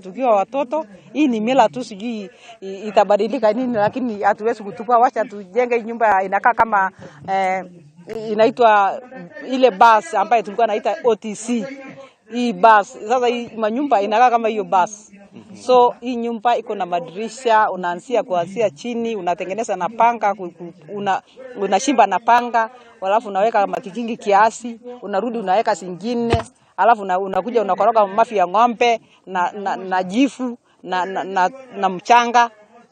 Speaker 20: tukiwa watoto. Hii ni mila tu, sijui itabadilika nini, lakini hatuwezi kutupa. Wacha tujenge nyumba inakaa kama inaitwa ile bus ambayo tulikuwa naita OTC. Hii bus sasa, hii manyumba inakaa kama hiyo bus. So hii nyumba iko na madirisha, unaanzia kuanzia chini, unatengeneza na panga, unashimba na panga, alafu unaweka makikingi kiasi, unarudi unaweka zingine, Alafu unakuja unakoroga mafi ya ng'ombe na jifu na mchanga,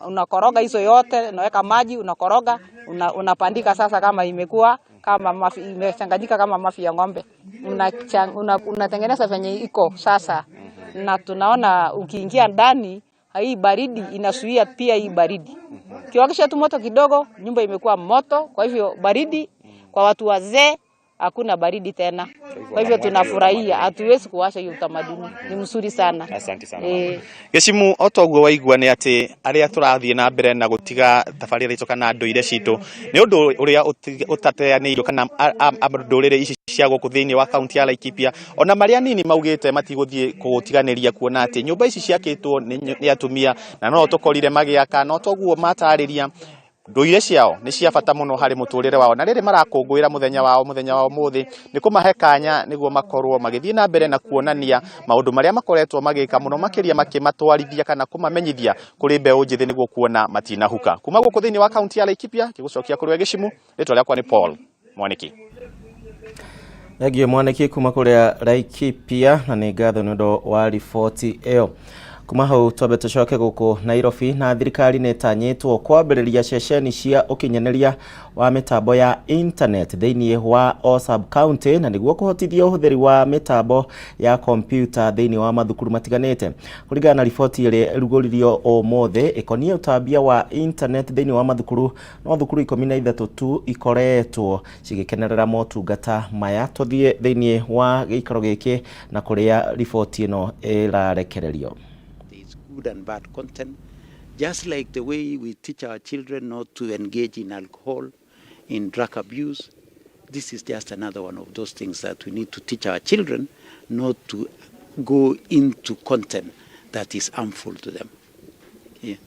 Speaker 20: unakoroga hizo yote, unaweka maji, unakoroga, unapandika. Sasa kama imekuwa kama mafi, imechanganyika kama mafi ya ng'ombe, unatengeneza venye iko sasa. Na tunaona ukiingia ndani hii baridi inazuia pia hii baridi. Kiwakisha tu moto kidogo, nyumba imekuwa moto. Kwa hivyo baridi kwa watu wazee hakuna baridi tena. Kwa hivyo tunafurahia, hatuwezi kuwasha hiyo utamaduni, ni mzuri sana.
Speaker 18: Asante sana. Gĩcimu o toguo waigua nĩ atĩ arĩa tũrathiĩ na mbere na gũtiga tabarĩra itũ kana ndũire citũ nĩ ũndũ ũrĩa ũtateanĩirio kana ndũrĩrĩ ici cia gũkũ thĩinĩ wa kaunti ya Laikipia ona marĩa nini maugĩte matigũthiĩ kũgũtiganĩria kuona atĩ nyũmba ici ciakĩtwo nĩ atumia na no tũkorire magĩaka no toguo matarĩria ndũire ciao nĩ cia bata mũno harĩ mũtũrĩre wao na rĩrĩ marakũngũĩra mũthenya wao mũthenya wa ũmũthĩ nĩ kũmahe kanya nĩguo makorwo magĩthiĩ na mbere na kuonania maũndũ marĩa makoretwo magĩka mũno makĩria makĩmatwarithia kana kũmamenyithia kũrĩ mbeũ njĩthĩ nĩguo kuona matinahuka. Kuma gũkũ thĩinĩ wa kaunti ya Laikipia ngĩgũcokia kũrĩ we Gĩcimu, rĩtwa rĩakwa nĩ Paul Mwaniki.
Speaker 1: Thengio Mwaniki kuma kũrĩa Laikipia na nĩ ngatho nĩ ũndũ wa riboti ĩyo. Kuma hau twambe tũcoke gũkũ Nairobi na thirikari nĩ ĩtanyĩtwo kwambĩrĩria ceceni cia ũkinyanĩria wa mĩtambo ya internet thĩinĩ wa o sub county na nĩguo kũhotithia ũhũthĩri wa mĩtambo ya kompyuta thĩinĩ wa mathukuru matiganĩte. Kũringana na riboti ĩrĩa ĩrugũririo ũmũthĩ ĩkoniĩ ũtambia wa internet thĩinĩ wa mathukuru, no thukuru 13 tu ikoretwo cigĩkenerera motungata maya. Tũthiĩ thĩinĩ wa gĩikaro gĩkĩ na kũrĩa riboti ĩno ĩrarekererio.
Speaker 21: Good and bad content, just like the way we teach our children not to engage in alcohol, in drug abuse. This is just another one of those things that we need to teach our children not to go into content that is harmful to them. Yeah.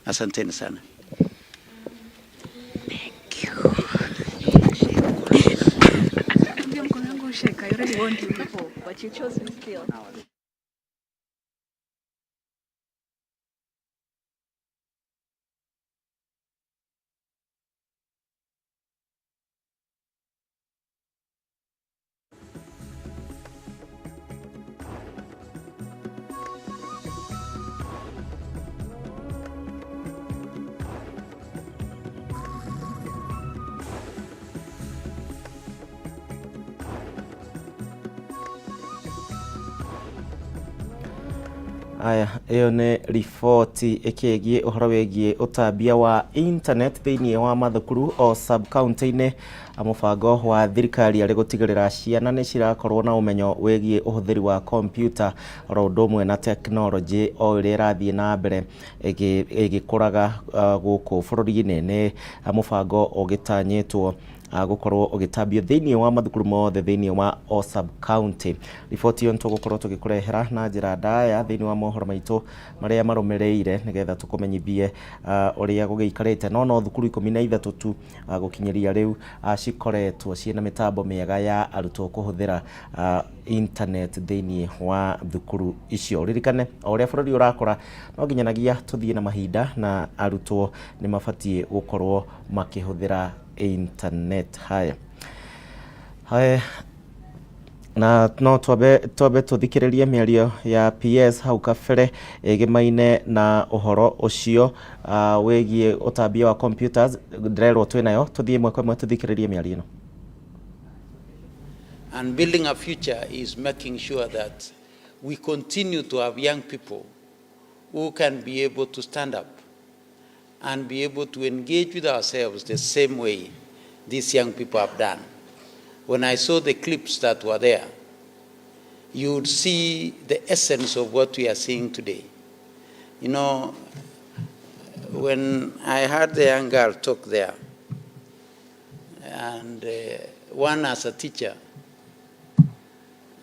Speaker 21: Asanteni sana.
Speaker 22: Thank you. I already warned you before, but you chose me still.
Speaker 1: Aya, ĩyo nĩ riboti ĩkĩgiĩ ũhoro wĩgiĩ ũtambia wa internet thĩinĩ wa mathukuru o sub county-inĩ. Mũbango wa thirikari arĩ gũtigĩrĩra ciana nĩ cirakorwo na ũmenyo wĩgiĩ ũhũthĩri wa kompyuta oro ũndũ ũmwe na tekinoronjĩ o ĩrĩa ĩrathiĩ na mbere ĩgĩkũraga gũkũ bũrũri-inĩ. Nĩ mũbango ũgĩtanyĩtwo gũkorwo ũgĩtambio thĩinĩ wa mathukuru mothe thĩinĩ wa o sub county. Riboti ĩyo nĩtũgũkorwo tũgĩkũrehera na njĩra ndaya thĩinĩ wa mohoro maitũ marĩa marũmĩrĩire nĩgetha tũkũmenyithie ũrĩa gũgĩikarĩte. No thukuru 13 tu gũkinyĩria rĩu cikoretwo ciĩna mĩtambo mĩega ya arutwo kũhũthĩra internet thĩinĩ wa thukuru icio. Ririkane o ũrĩa bũrũri ũrakũra no nginyanagia tũthiĩ na mahinda na arutwo nĩ mabatiĩ gũkorwo makĩhũthĩra internet. Haya, haya na no twambe tũthikĩrĩrie mĩario ya PS hau kabere ĩgĩmaine na ũhoro ũcio wĩgiĩ ũtambia wa computers. Ndĩrerwo twĩnayo, tũthiĩ ĩmwe kwa ĩmwe tũthikĩrĩrie mĩario ĩno.
Speaker 21: And building a future is making sure that we continue to have young people who can be able to stand up and be able to engage with ourselves the same way these young people have done. When I saw the clips that were there, you would see the essence of what we are seeing today. You know, when I heard the young girl talk there, and one as a teacher,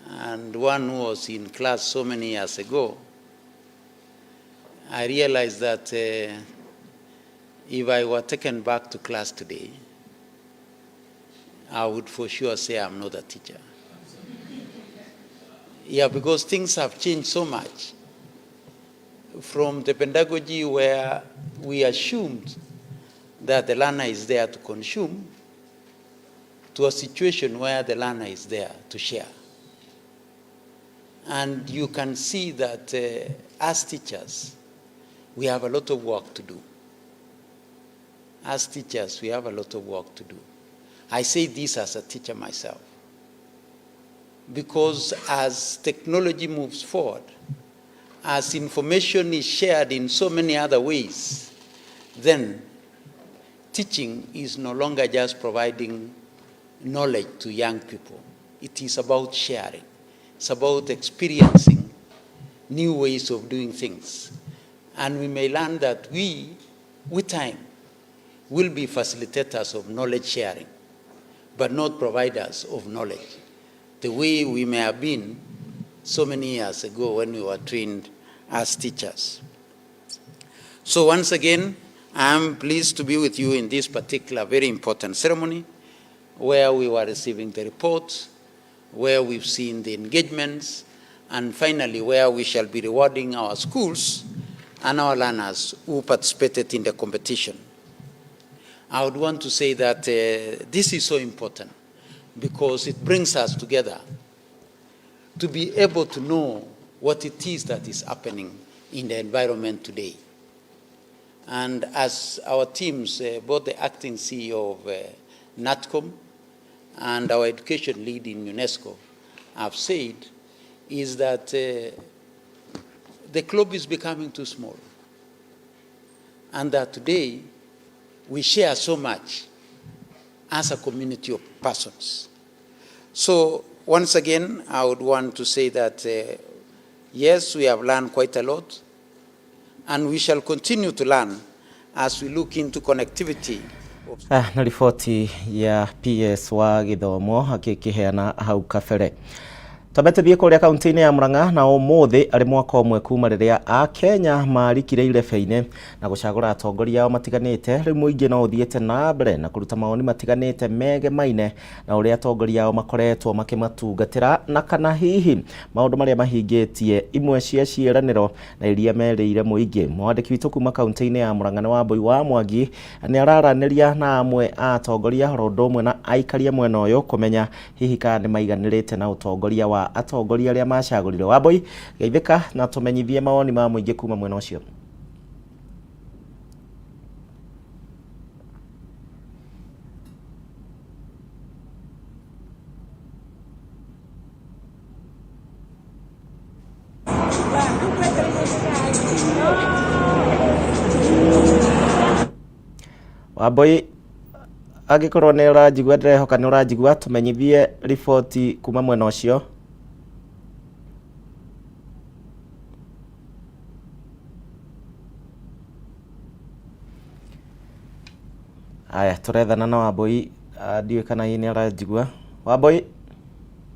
Speaker 21: and one who was in class so many years ago, I realized that if I were taken back to class today, I would for sure say I'm not a teacher. Yeah, because things have changed so much from the pedagogy where we assumed that the learner is there to consume to a situation where the learner is there to share. And you can see that as teachers, we have a lot of work to do. As teachers, we have a lot of work to do. I say this as a teacher myself. Because as technology moves forward, as information is shared in so many other ways, then teaching is no longer just providing knowledge to young people. It is about sharing. It's about experiencing new ways of doing things. And we may learn that we, with time, will be facilitators of knowledge sharing, but not providers of knowledge, the way we may have been so many years ago when we were trained as teachers. So once again, I am pleased to be with you in this particular very important ceremony where we were receiving the reports, where we've seen the engagements, and finally where we shall be rewarding our schools and our learners who participated in the competition. I would want to say that this is so important because it brings us together to be able to know what it is that is happening in the environment today. And as our teams, both the acting CEO of KNATCOM and our education lead in UNESCO have said, is that the globe is becoming too small. And that today we share so much as a community of persons. So once again, I would want to say that yes, we have learned quite a lot, and we shall continue to learn as we look into connectivity.
Speaker 1: Na riboti ya PS wa gĩthomo akĩkĩheana hau kabere. Twambe tũthiĩ kũrĩa kaunti-inĩ ya Murang'a na ũmũthĩ arĩ mwaka ũmwe kuma rĩrĩa Akenya marikire irebe-inĩ na gũcagũra atongoria ao matiganĩte. Rĩu mũingĩ no ũthiĩte na mbere na kũruta mawoni matiganĩte megemaine na ũrĩa atongoria ao makoretwo makĩmatungatĩra na kana hihi maũndũ marĩa mahingĩtie imwe cia ciĩranĩro na iria merĩire mũingĩ. Mwandĩki witũ kuma kaunti-inĩ ya Murang'a nĩ Wambui wa Mwangi nĩ araranĩria na amwe a atongoria oro ũndũ ũmwe na aikaria mwena ũyũ kũmenya hihi kana nĩ maiganĩrĩte na ũtongoria wa atongoria arĩa macagũrire. Wambui, geithĩka na tũmenyithie mawoni ma mũingĩ kuma mwena ũcio. Wambui, angĩkorwo nĩ ũranjigua, ndĩrehoka nĩ ũranjigua, tũmenyithie riboti kuma mwena ũcio. Aya, tũrethana na Wambui, ndiũĩ kana hihi nĩ aranjigua. Wambui.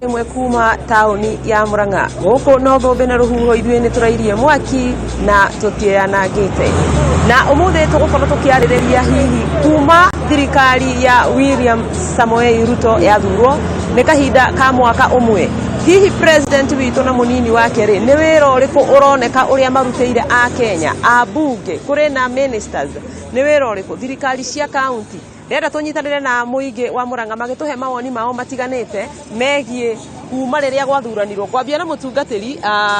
Speaker 4: Ĩmwe kuma taũni ya Murang'a gũkũ no thũmbĩ na rũhuho, ithuĩ nĩ tũrairie mwaki na tũtianangĩte. Na ũmũthĩ tũgũkorwo tũkĩarĩrĩria hihi kuma thirikari ya William Samoei Ruto yathurwo nĩ kahinda ka mwaka ũmwe, hihi president witũ na mũnini wake rĩ, nĩ wĩra ũrĩkũ ũroneka ũrĩa marutĩire a Kenya, ambunge, kũrĩ na ministers, nĩ wĩra ũrĩkũ thirikari cia kaunti. Ndĩrenda tũnyitanĩre na mũingĩ wa Murang'a magĩtũhe mawoni mao matiganĩte megiĩ kuma rĩrĩa gwathuranirwo. Kwambia na mũtungatĩri,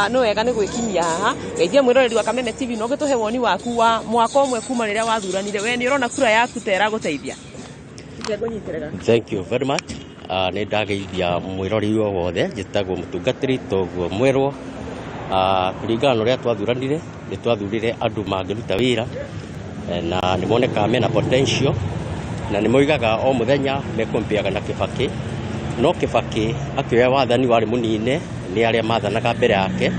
Speaker 4: nĩ wega nĩ gwĩkinyia haha. Geithia mwĩroreri wa Kameme TV na ũgĩtũhe woni waku wa mwaka ũmwe kuma rĩrĩa wathuranire. We nĩ ũrona kura yaku ta ĩragũteithia?
Speaker 5: Thank you very much. Nĩ ndageithia mwĩroreri o wothe, njĩtagwo mũtungatĩri toguo mwerwo. Kũringana na ũrĩa twathuranire, nĩ twathurire andũ mangĩruta wĩra na nĩ monekaga mena potential na nĩ moigaga o mũthenya mekompeaga na Kibaki, no Kibaki akĩoya wathani warĩ mũnine nĩ arĩa mathanaga mbere yake.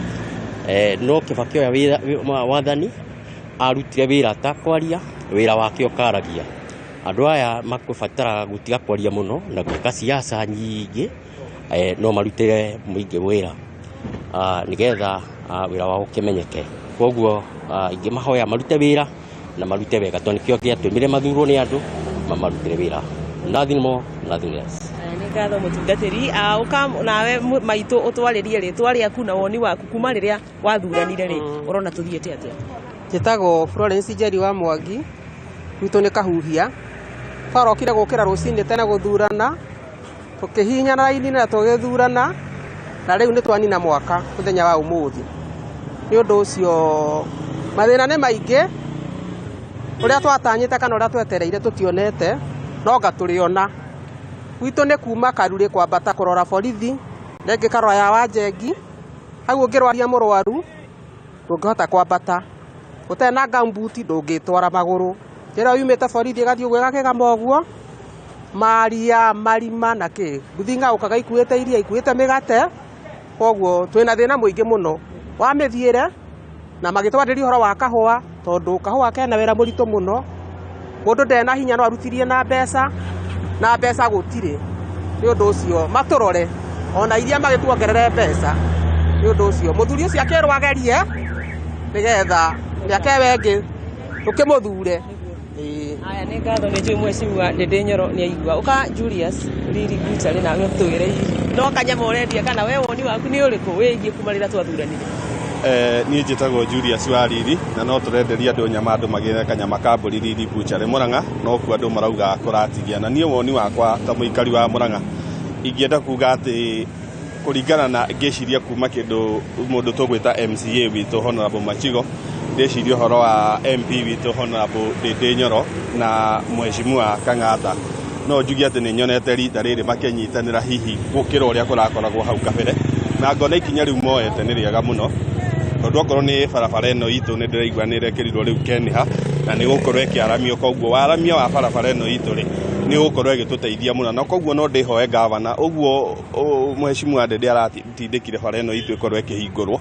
Speaker 5: No Kibaki oya wathani arutire wĩra atakwaria, wĩra wake ũkaragia. Andũ aya makũbataraga gũtiga kwaria mũno na gwĩka siasa nyingĩ, no marutĩre mũingĩ wĩra nĩgetha wĩra wao ũkĩmenyeke. Koguo ingĩmahoya marute wĩra na marute wega, tondũ nĩkĩo gĩatũmire mathurwo nĩ andũ mamarutĩre wĩra. Nothing more, nothing less.
Speaker 4: Nĩ ngatho mũtungatĩri. Ũka nawe maitũ ũtwarĩrie rĩtwa rĩaku na woni waku kuma rĩrĩa wathuranire rĩ, ũrona tũthiĩte atĩa?
Speaker 23: Njĩtagwo Florence Njeri wa Mwangi, gwitũ nĩ Kahuhia. Twarokire gũkĩra rũcinĩ tene gũthurana, tũkĩhihinyana raini na tũgĩthurana. Na rĩu nĩ twanina mwaka mũthenya wa ũmũthĩ. Nĩ ũndũ ũcio mathĩna nĩ maingĩ, ũrĩa twatanyĩte kana ũrĩa twetereire tũtionete, no anga tũrĩona. Gwitũ nĩ kuma Karurĩ kwambata kũrora borithi, rĩngĩ karora ya Wanjengi, hau ũngĩrwaria mũrwaru ndũngĩhota kwambata. Ũtarĩ na gumboot ndũngĩtwara magũrũ. Njĩra ĩyo yumĩte borithi ĩgathiĩ ũguo ĩgakĩgama ũguo, maria, marima na kĩ. Nduthi ing'aũkaga ikuĩte iria, ikuĩte mĩgate, koguo twĩna thĩna mũingĩ mũno wa mĩthiĩre, na magĩtwarĩria ũhoro wa kahũa, tondũ kahũa kena wĩra mũritũ mũno, mũndũ ndarĩ na hinya no arutithie na mbeca, na mbeca gũtirĩ. Nĩ ũndũ ũcio matũrore, ona iria magĩtuongerere mbeca. Nĩ ũndũ ũcio mũthuri ũcio akĩrwo agerie, nĩgetha mĩaka ĩyo ĩngĩ tũkĩmũthure. Ĩĩ.
Speaker 4: Aya nĩ ngatho nĩ njũĩ mheshimiwa Ndĩndĩ Nyoro nĩ aigua. Ũka Julius Riri Butchery nawe ũtwĩre hihi no kanyama ũrendia kana we woni waku nĩ ũrĩkũ wĩgiĩ kuma rĩrĩa twathuranire?
Speaker 2: Eh, niĩ njĩtagwo Julius wa Riri na no tũrenderia andũ nyama andũ magĩre kanyama ka mbũri Riri Butchery Murang'a no kuo andũ marauga kũratigia na niĩ woni wakwa ta mũikari wa Murang'a ingĩenda kuga atĩ kũringana na ngĩciria kuma kĩndũ mũndũ tũgwĩta MCA witũ Honorable Machigo ndĩciria ũhoro wa MP witũ Honorable Ndĩndĩ Nyoro na Mheshimiwa Kang'ata no njuge atĩ nĩ nyonete rita rĩrĩ makĩnyitanĩra hihi gũkĩra ũrĩa kũrakoragwo hau kabere na ngona ikinya rĩu moete nĩ rĩega mũno tondũ okorwo nĩ barabara ĩno itũ nĩ ndĩraigua nĩ ĩrekĩrirwo rĩu Kenha na nĩ gũkorwo ĩkĩaramio koguo waramia wa barabara ĩno itũ rĩ nĩ gũkorwo ĩgĩtũteithia mũno na koguo no ndĩhoe gavana ũguo mheshimiwa Ndede aratindĩkire bara ĩno itũ ĩkorwo ĩkĩhingũrwo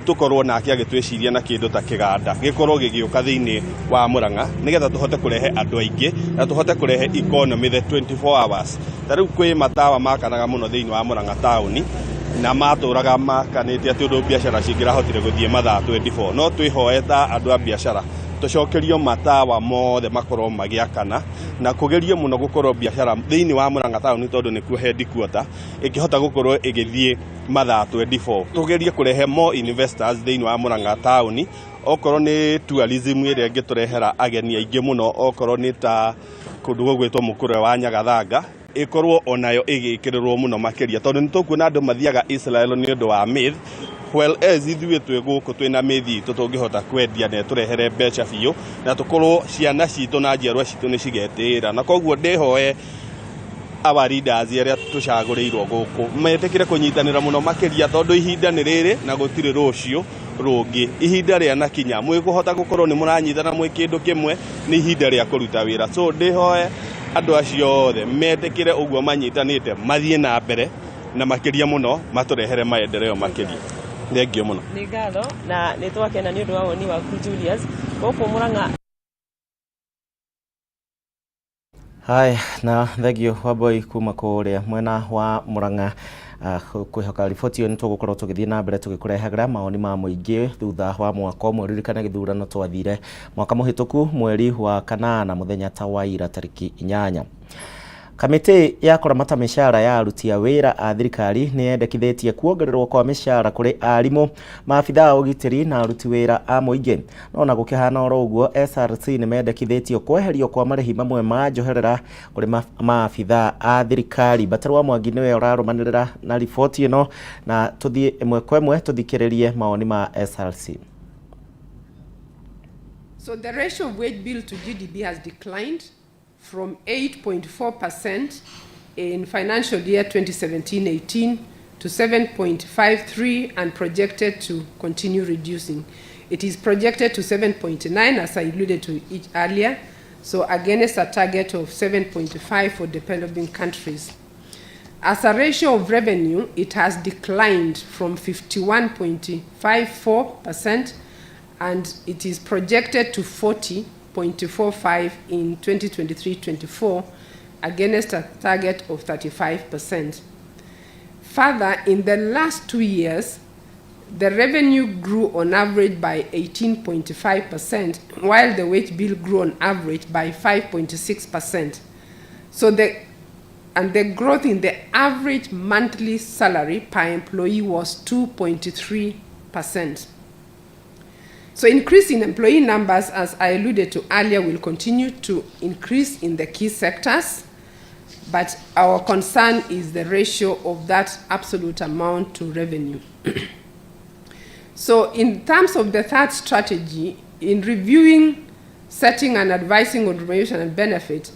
Speaker 2: tũkorwo nake agĩtwĩciria na kĩndũ ta kĩganda gĩkorwo gĩgĩũka thĩinĩ wa Murang'a nĩgetha tũhote kũrehe andũ aingĩ na tũhote kũrehe economy the 24 hours ta rĩu kwĩ matawa makanaga mũno thĩinĩ wa Murang'a taũni na matũraga makanĩte atĩ ũndũ biacara cingĩrahotire gũthiĩ mathaa 24 no twĩhoe ta andũ a biacara tũcokerio matawa mothe makorwo magĩakana na kũgerie mũno gũkorwo biacara thĩinĩ wa Murang'a taũni tondũ nĩkuo headquarter ĩkĩhota gũkorwo ĩgĩthiĩ mathaa 24 tũgerie kũrehe more investors thĩinĩ wa Murang'a taũni okorwo nĩ tourism ĩrĩa ĩngĩtũrehera ageni aingĩ mũno okorwo nĩ ta kũndũ gũgwĩtwo mũkũrwe wa Nyagathanga ĩkorwo onayo ĩgĩkĩrĩrwo mũno makĩria tondũ nĩ tũkuona andũ mathiaga Israel nĩ ũndũ wa myth well as ithuĩ twĩ gũkũ twĩna mĩthi itũ tũngĩhota kwendia na ĩtũrehere mbeca biũ na tũkorwo ciana citũ na njiarwa citũ nĩ cigetĩĩra na koguo ndĩhoe our leaders arĩa tũcagũrĩirwo gũkũ metĩkĩre kũnyitanĩra mũno makĩria tondũ ihinda nĩ rĩrĩ na gũtirĩ rũciũ rũngĩ ihinda rĩa nakinya mwĩkũhota gũkorwo nĩ mũranyitana mwĩ kĩndũ kĩmwe nĩ ihinda rĩa kũruta wĩra so ndĩhoe andũ acio othe metĩkĩre ũguo manyitanĩte mathiĩ na mbere na makĩria mũno matũrehere maendeleo makĩria thengio mũno
Speaker 4: Nĩ ngatho na nĩ twakena nĩ ũndũ wa woni waku Julius gũkũ Murang'a.
Speaker 1: Haya na thengio Wambui kuma kũrĩa mwena wa Murang'a kwĩhoka riboti ĩyo nĩ tũgũkorwo tũgĩthiĩ na mbere tũgĩkũrehagĩra mawoni ma mũingĩ thutha wa mwaka ũmwe ririkana gĩthurano twathire mwaka mũhĩtũku mweri wa kanana mũthenya ta wa ira tarĩki 8. Kamĩtĩ ya kũramata mĩcara ya aruti a wĩra a thirikari nĩ yendekithĩtie kuongererwo kwa mĩcara kũrĩ arimũ, maabithaa a ũgitĩri na aruti wĩra a mũingĩ. No na gũkĩhana oro ũguo, SRC nĩ mendekithĩtio kweherio kwa marĩhi mamwe ma njoherera kũrĩ maabithaa a thirikari. Mbatarwa Mwangi nĩwe ũrarũmanĩrĩra na riboti ĩno na tũthiĩ ĩmwe kwa ĩmwe tũthikĩrĩrie mawoni ma SRC.
Speaker 3: So the ratio of wage bill to GDP has declined from 8.4% in financial year 2017-18 to 7.53 and projected to continue reducing. It is projected to 7.9, as I alluded to it earlier, so against a target of 7.5 for developing countries. As a ratio of revenue, it has declined from 51.54% and it is projected to 40.45 in 2023-24 against a target of 35%. Further, in the last 2 years, the revenue grew on average by 18.5%, while the wage bill grew on average by 5.6%. And the growth in the average monthly salary per employee was 2.3%. So increase in employee numbers, as I alluded to earlier, will continue to increase in the key sectors. But our concern is the ratio of that absolute amount to revenue. So in terms of the third strategy, in reviewing, setting and advising on remuneration and benefit,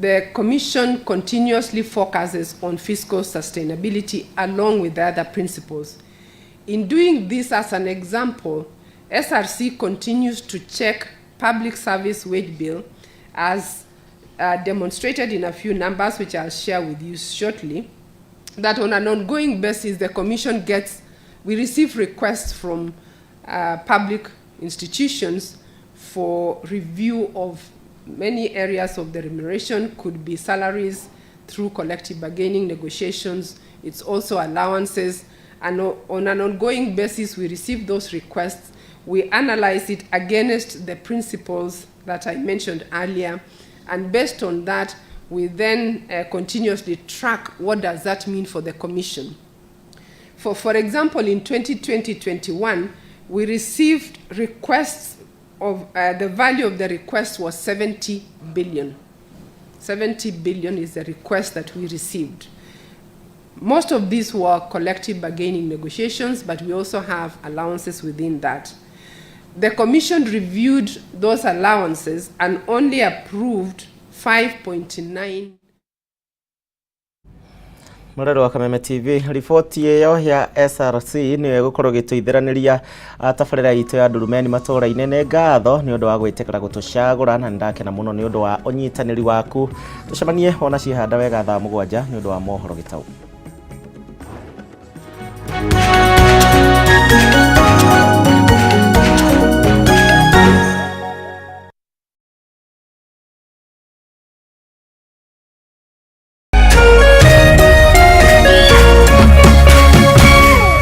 Speaker 3: the Commission continuously focuses on fiscal sustainability along with the other principles. In doing this, as an example, SRC continues to check public service wage bill as demonstrated in a few numbers, which I'll share with you shortly, that on an ongoing basis, the Commission gets, we receive requests from public institutions for review of many areas of the remuneration, could be salaries through collective bargaining negotiations, it's also allowances, and on an ongoing basis, we receive those requests, we analyze it against the principles that I mentioned earlier, and based on that, we then continuously track what does that mean for the Commission. For example, in 2020-21, we received requests of, the value of the request was 70 billion. 70 billion is the request that we received. Most of these were collective bargaining negotiations, but we also have allowances within that. The Commission reviewed those allowances and only approved 5.9.
Speaker 1: Mũrori wa Kameme TV, riboti ĩyo ya SRC nĩyo ĩgũkorwo ĩgĩtũithĩranĩria tabarĩra itũ ya Ndurumeni matũũra-inĩ. Nĩ ngatho nĩ ũndũ wa gwĩtĩkĩra gũtũcagũra na nĩndakena mũno nĩ ũndũ wa ũnyitanĩri waku. Tũcemanie wona ciehanda wega thaa 7 nĩ ũndũ wa mohoro gĩtau.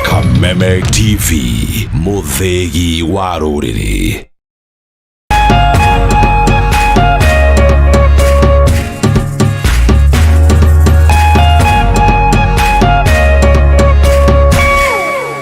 Speaker 14: Kameme TV, mũthĩgi wa rũrĩrĩ.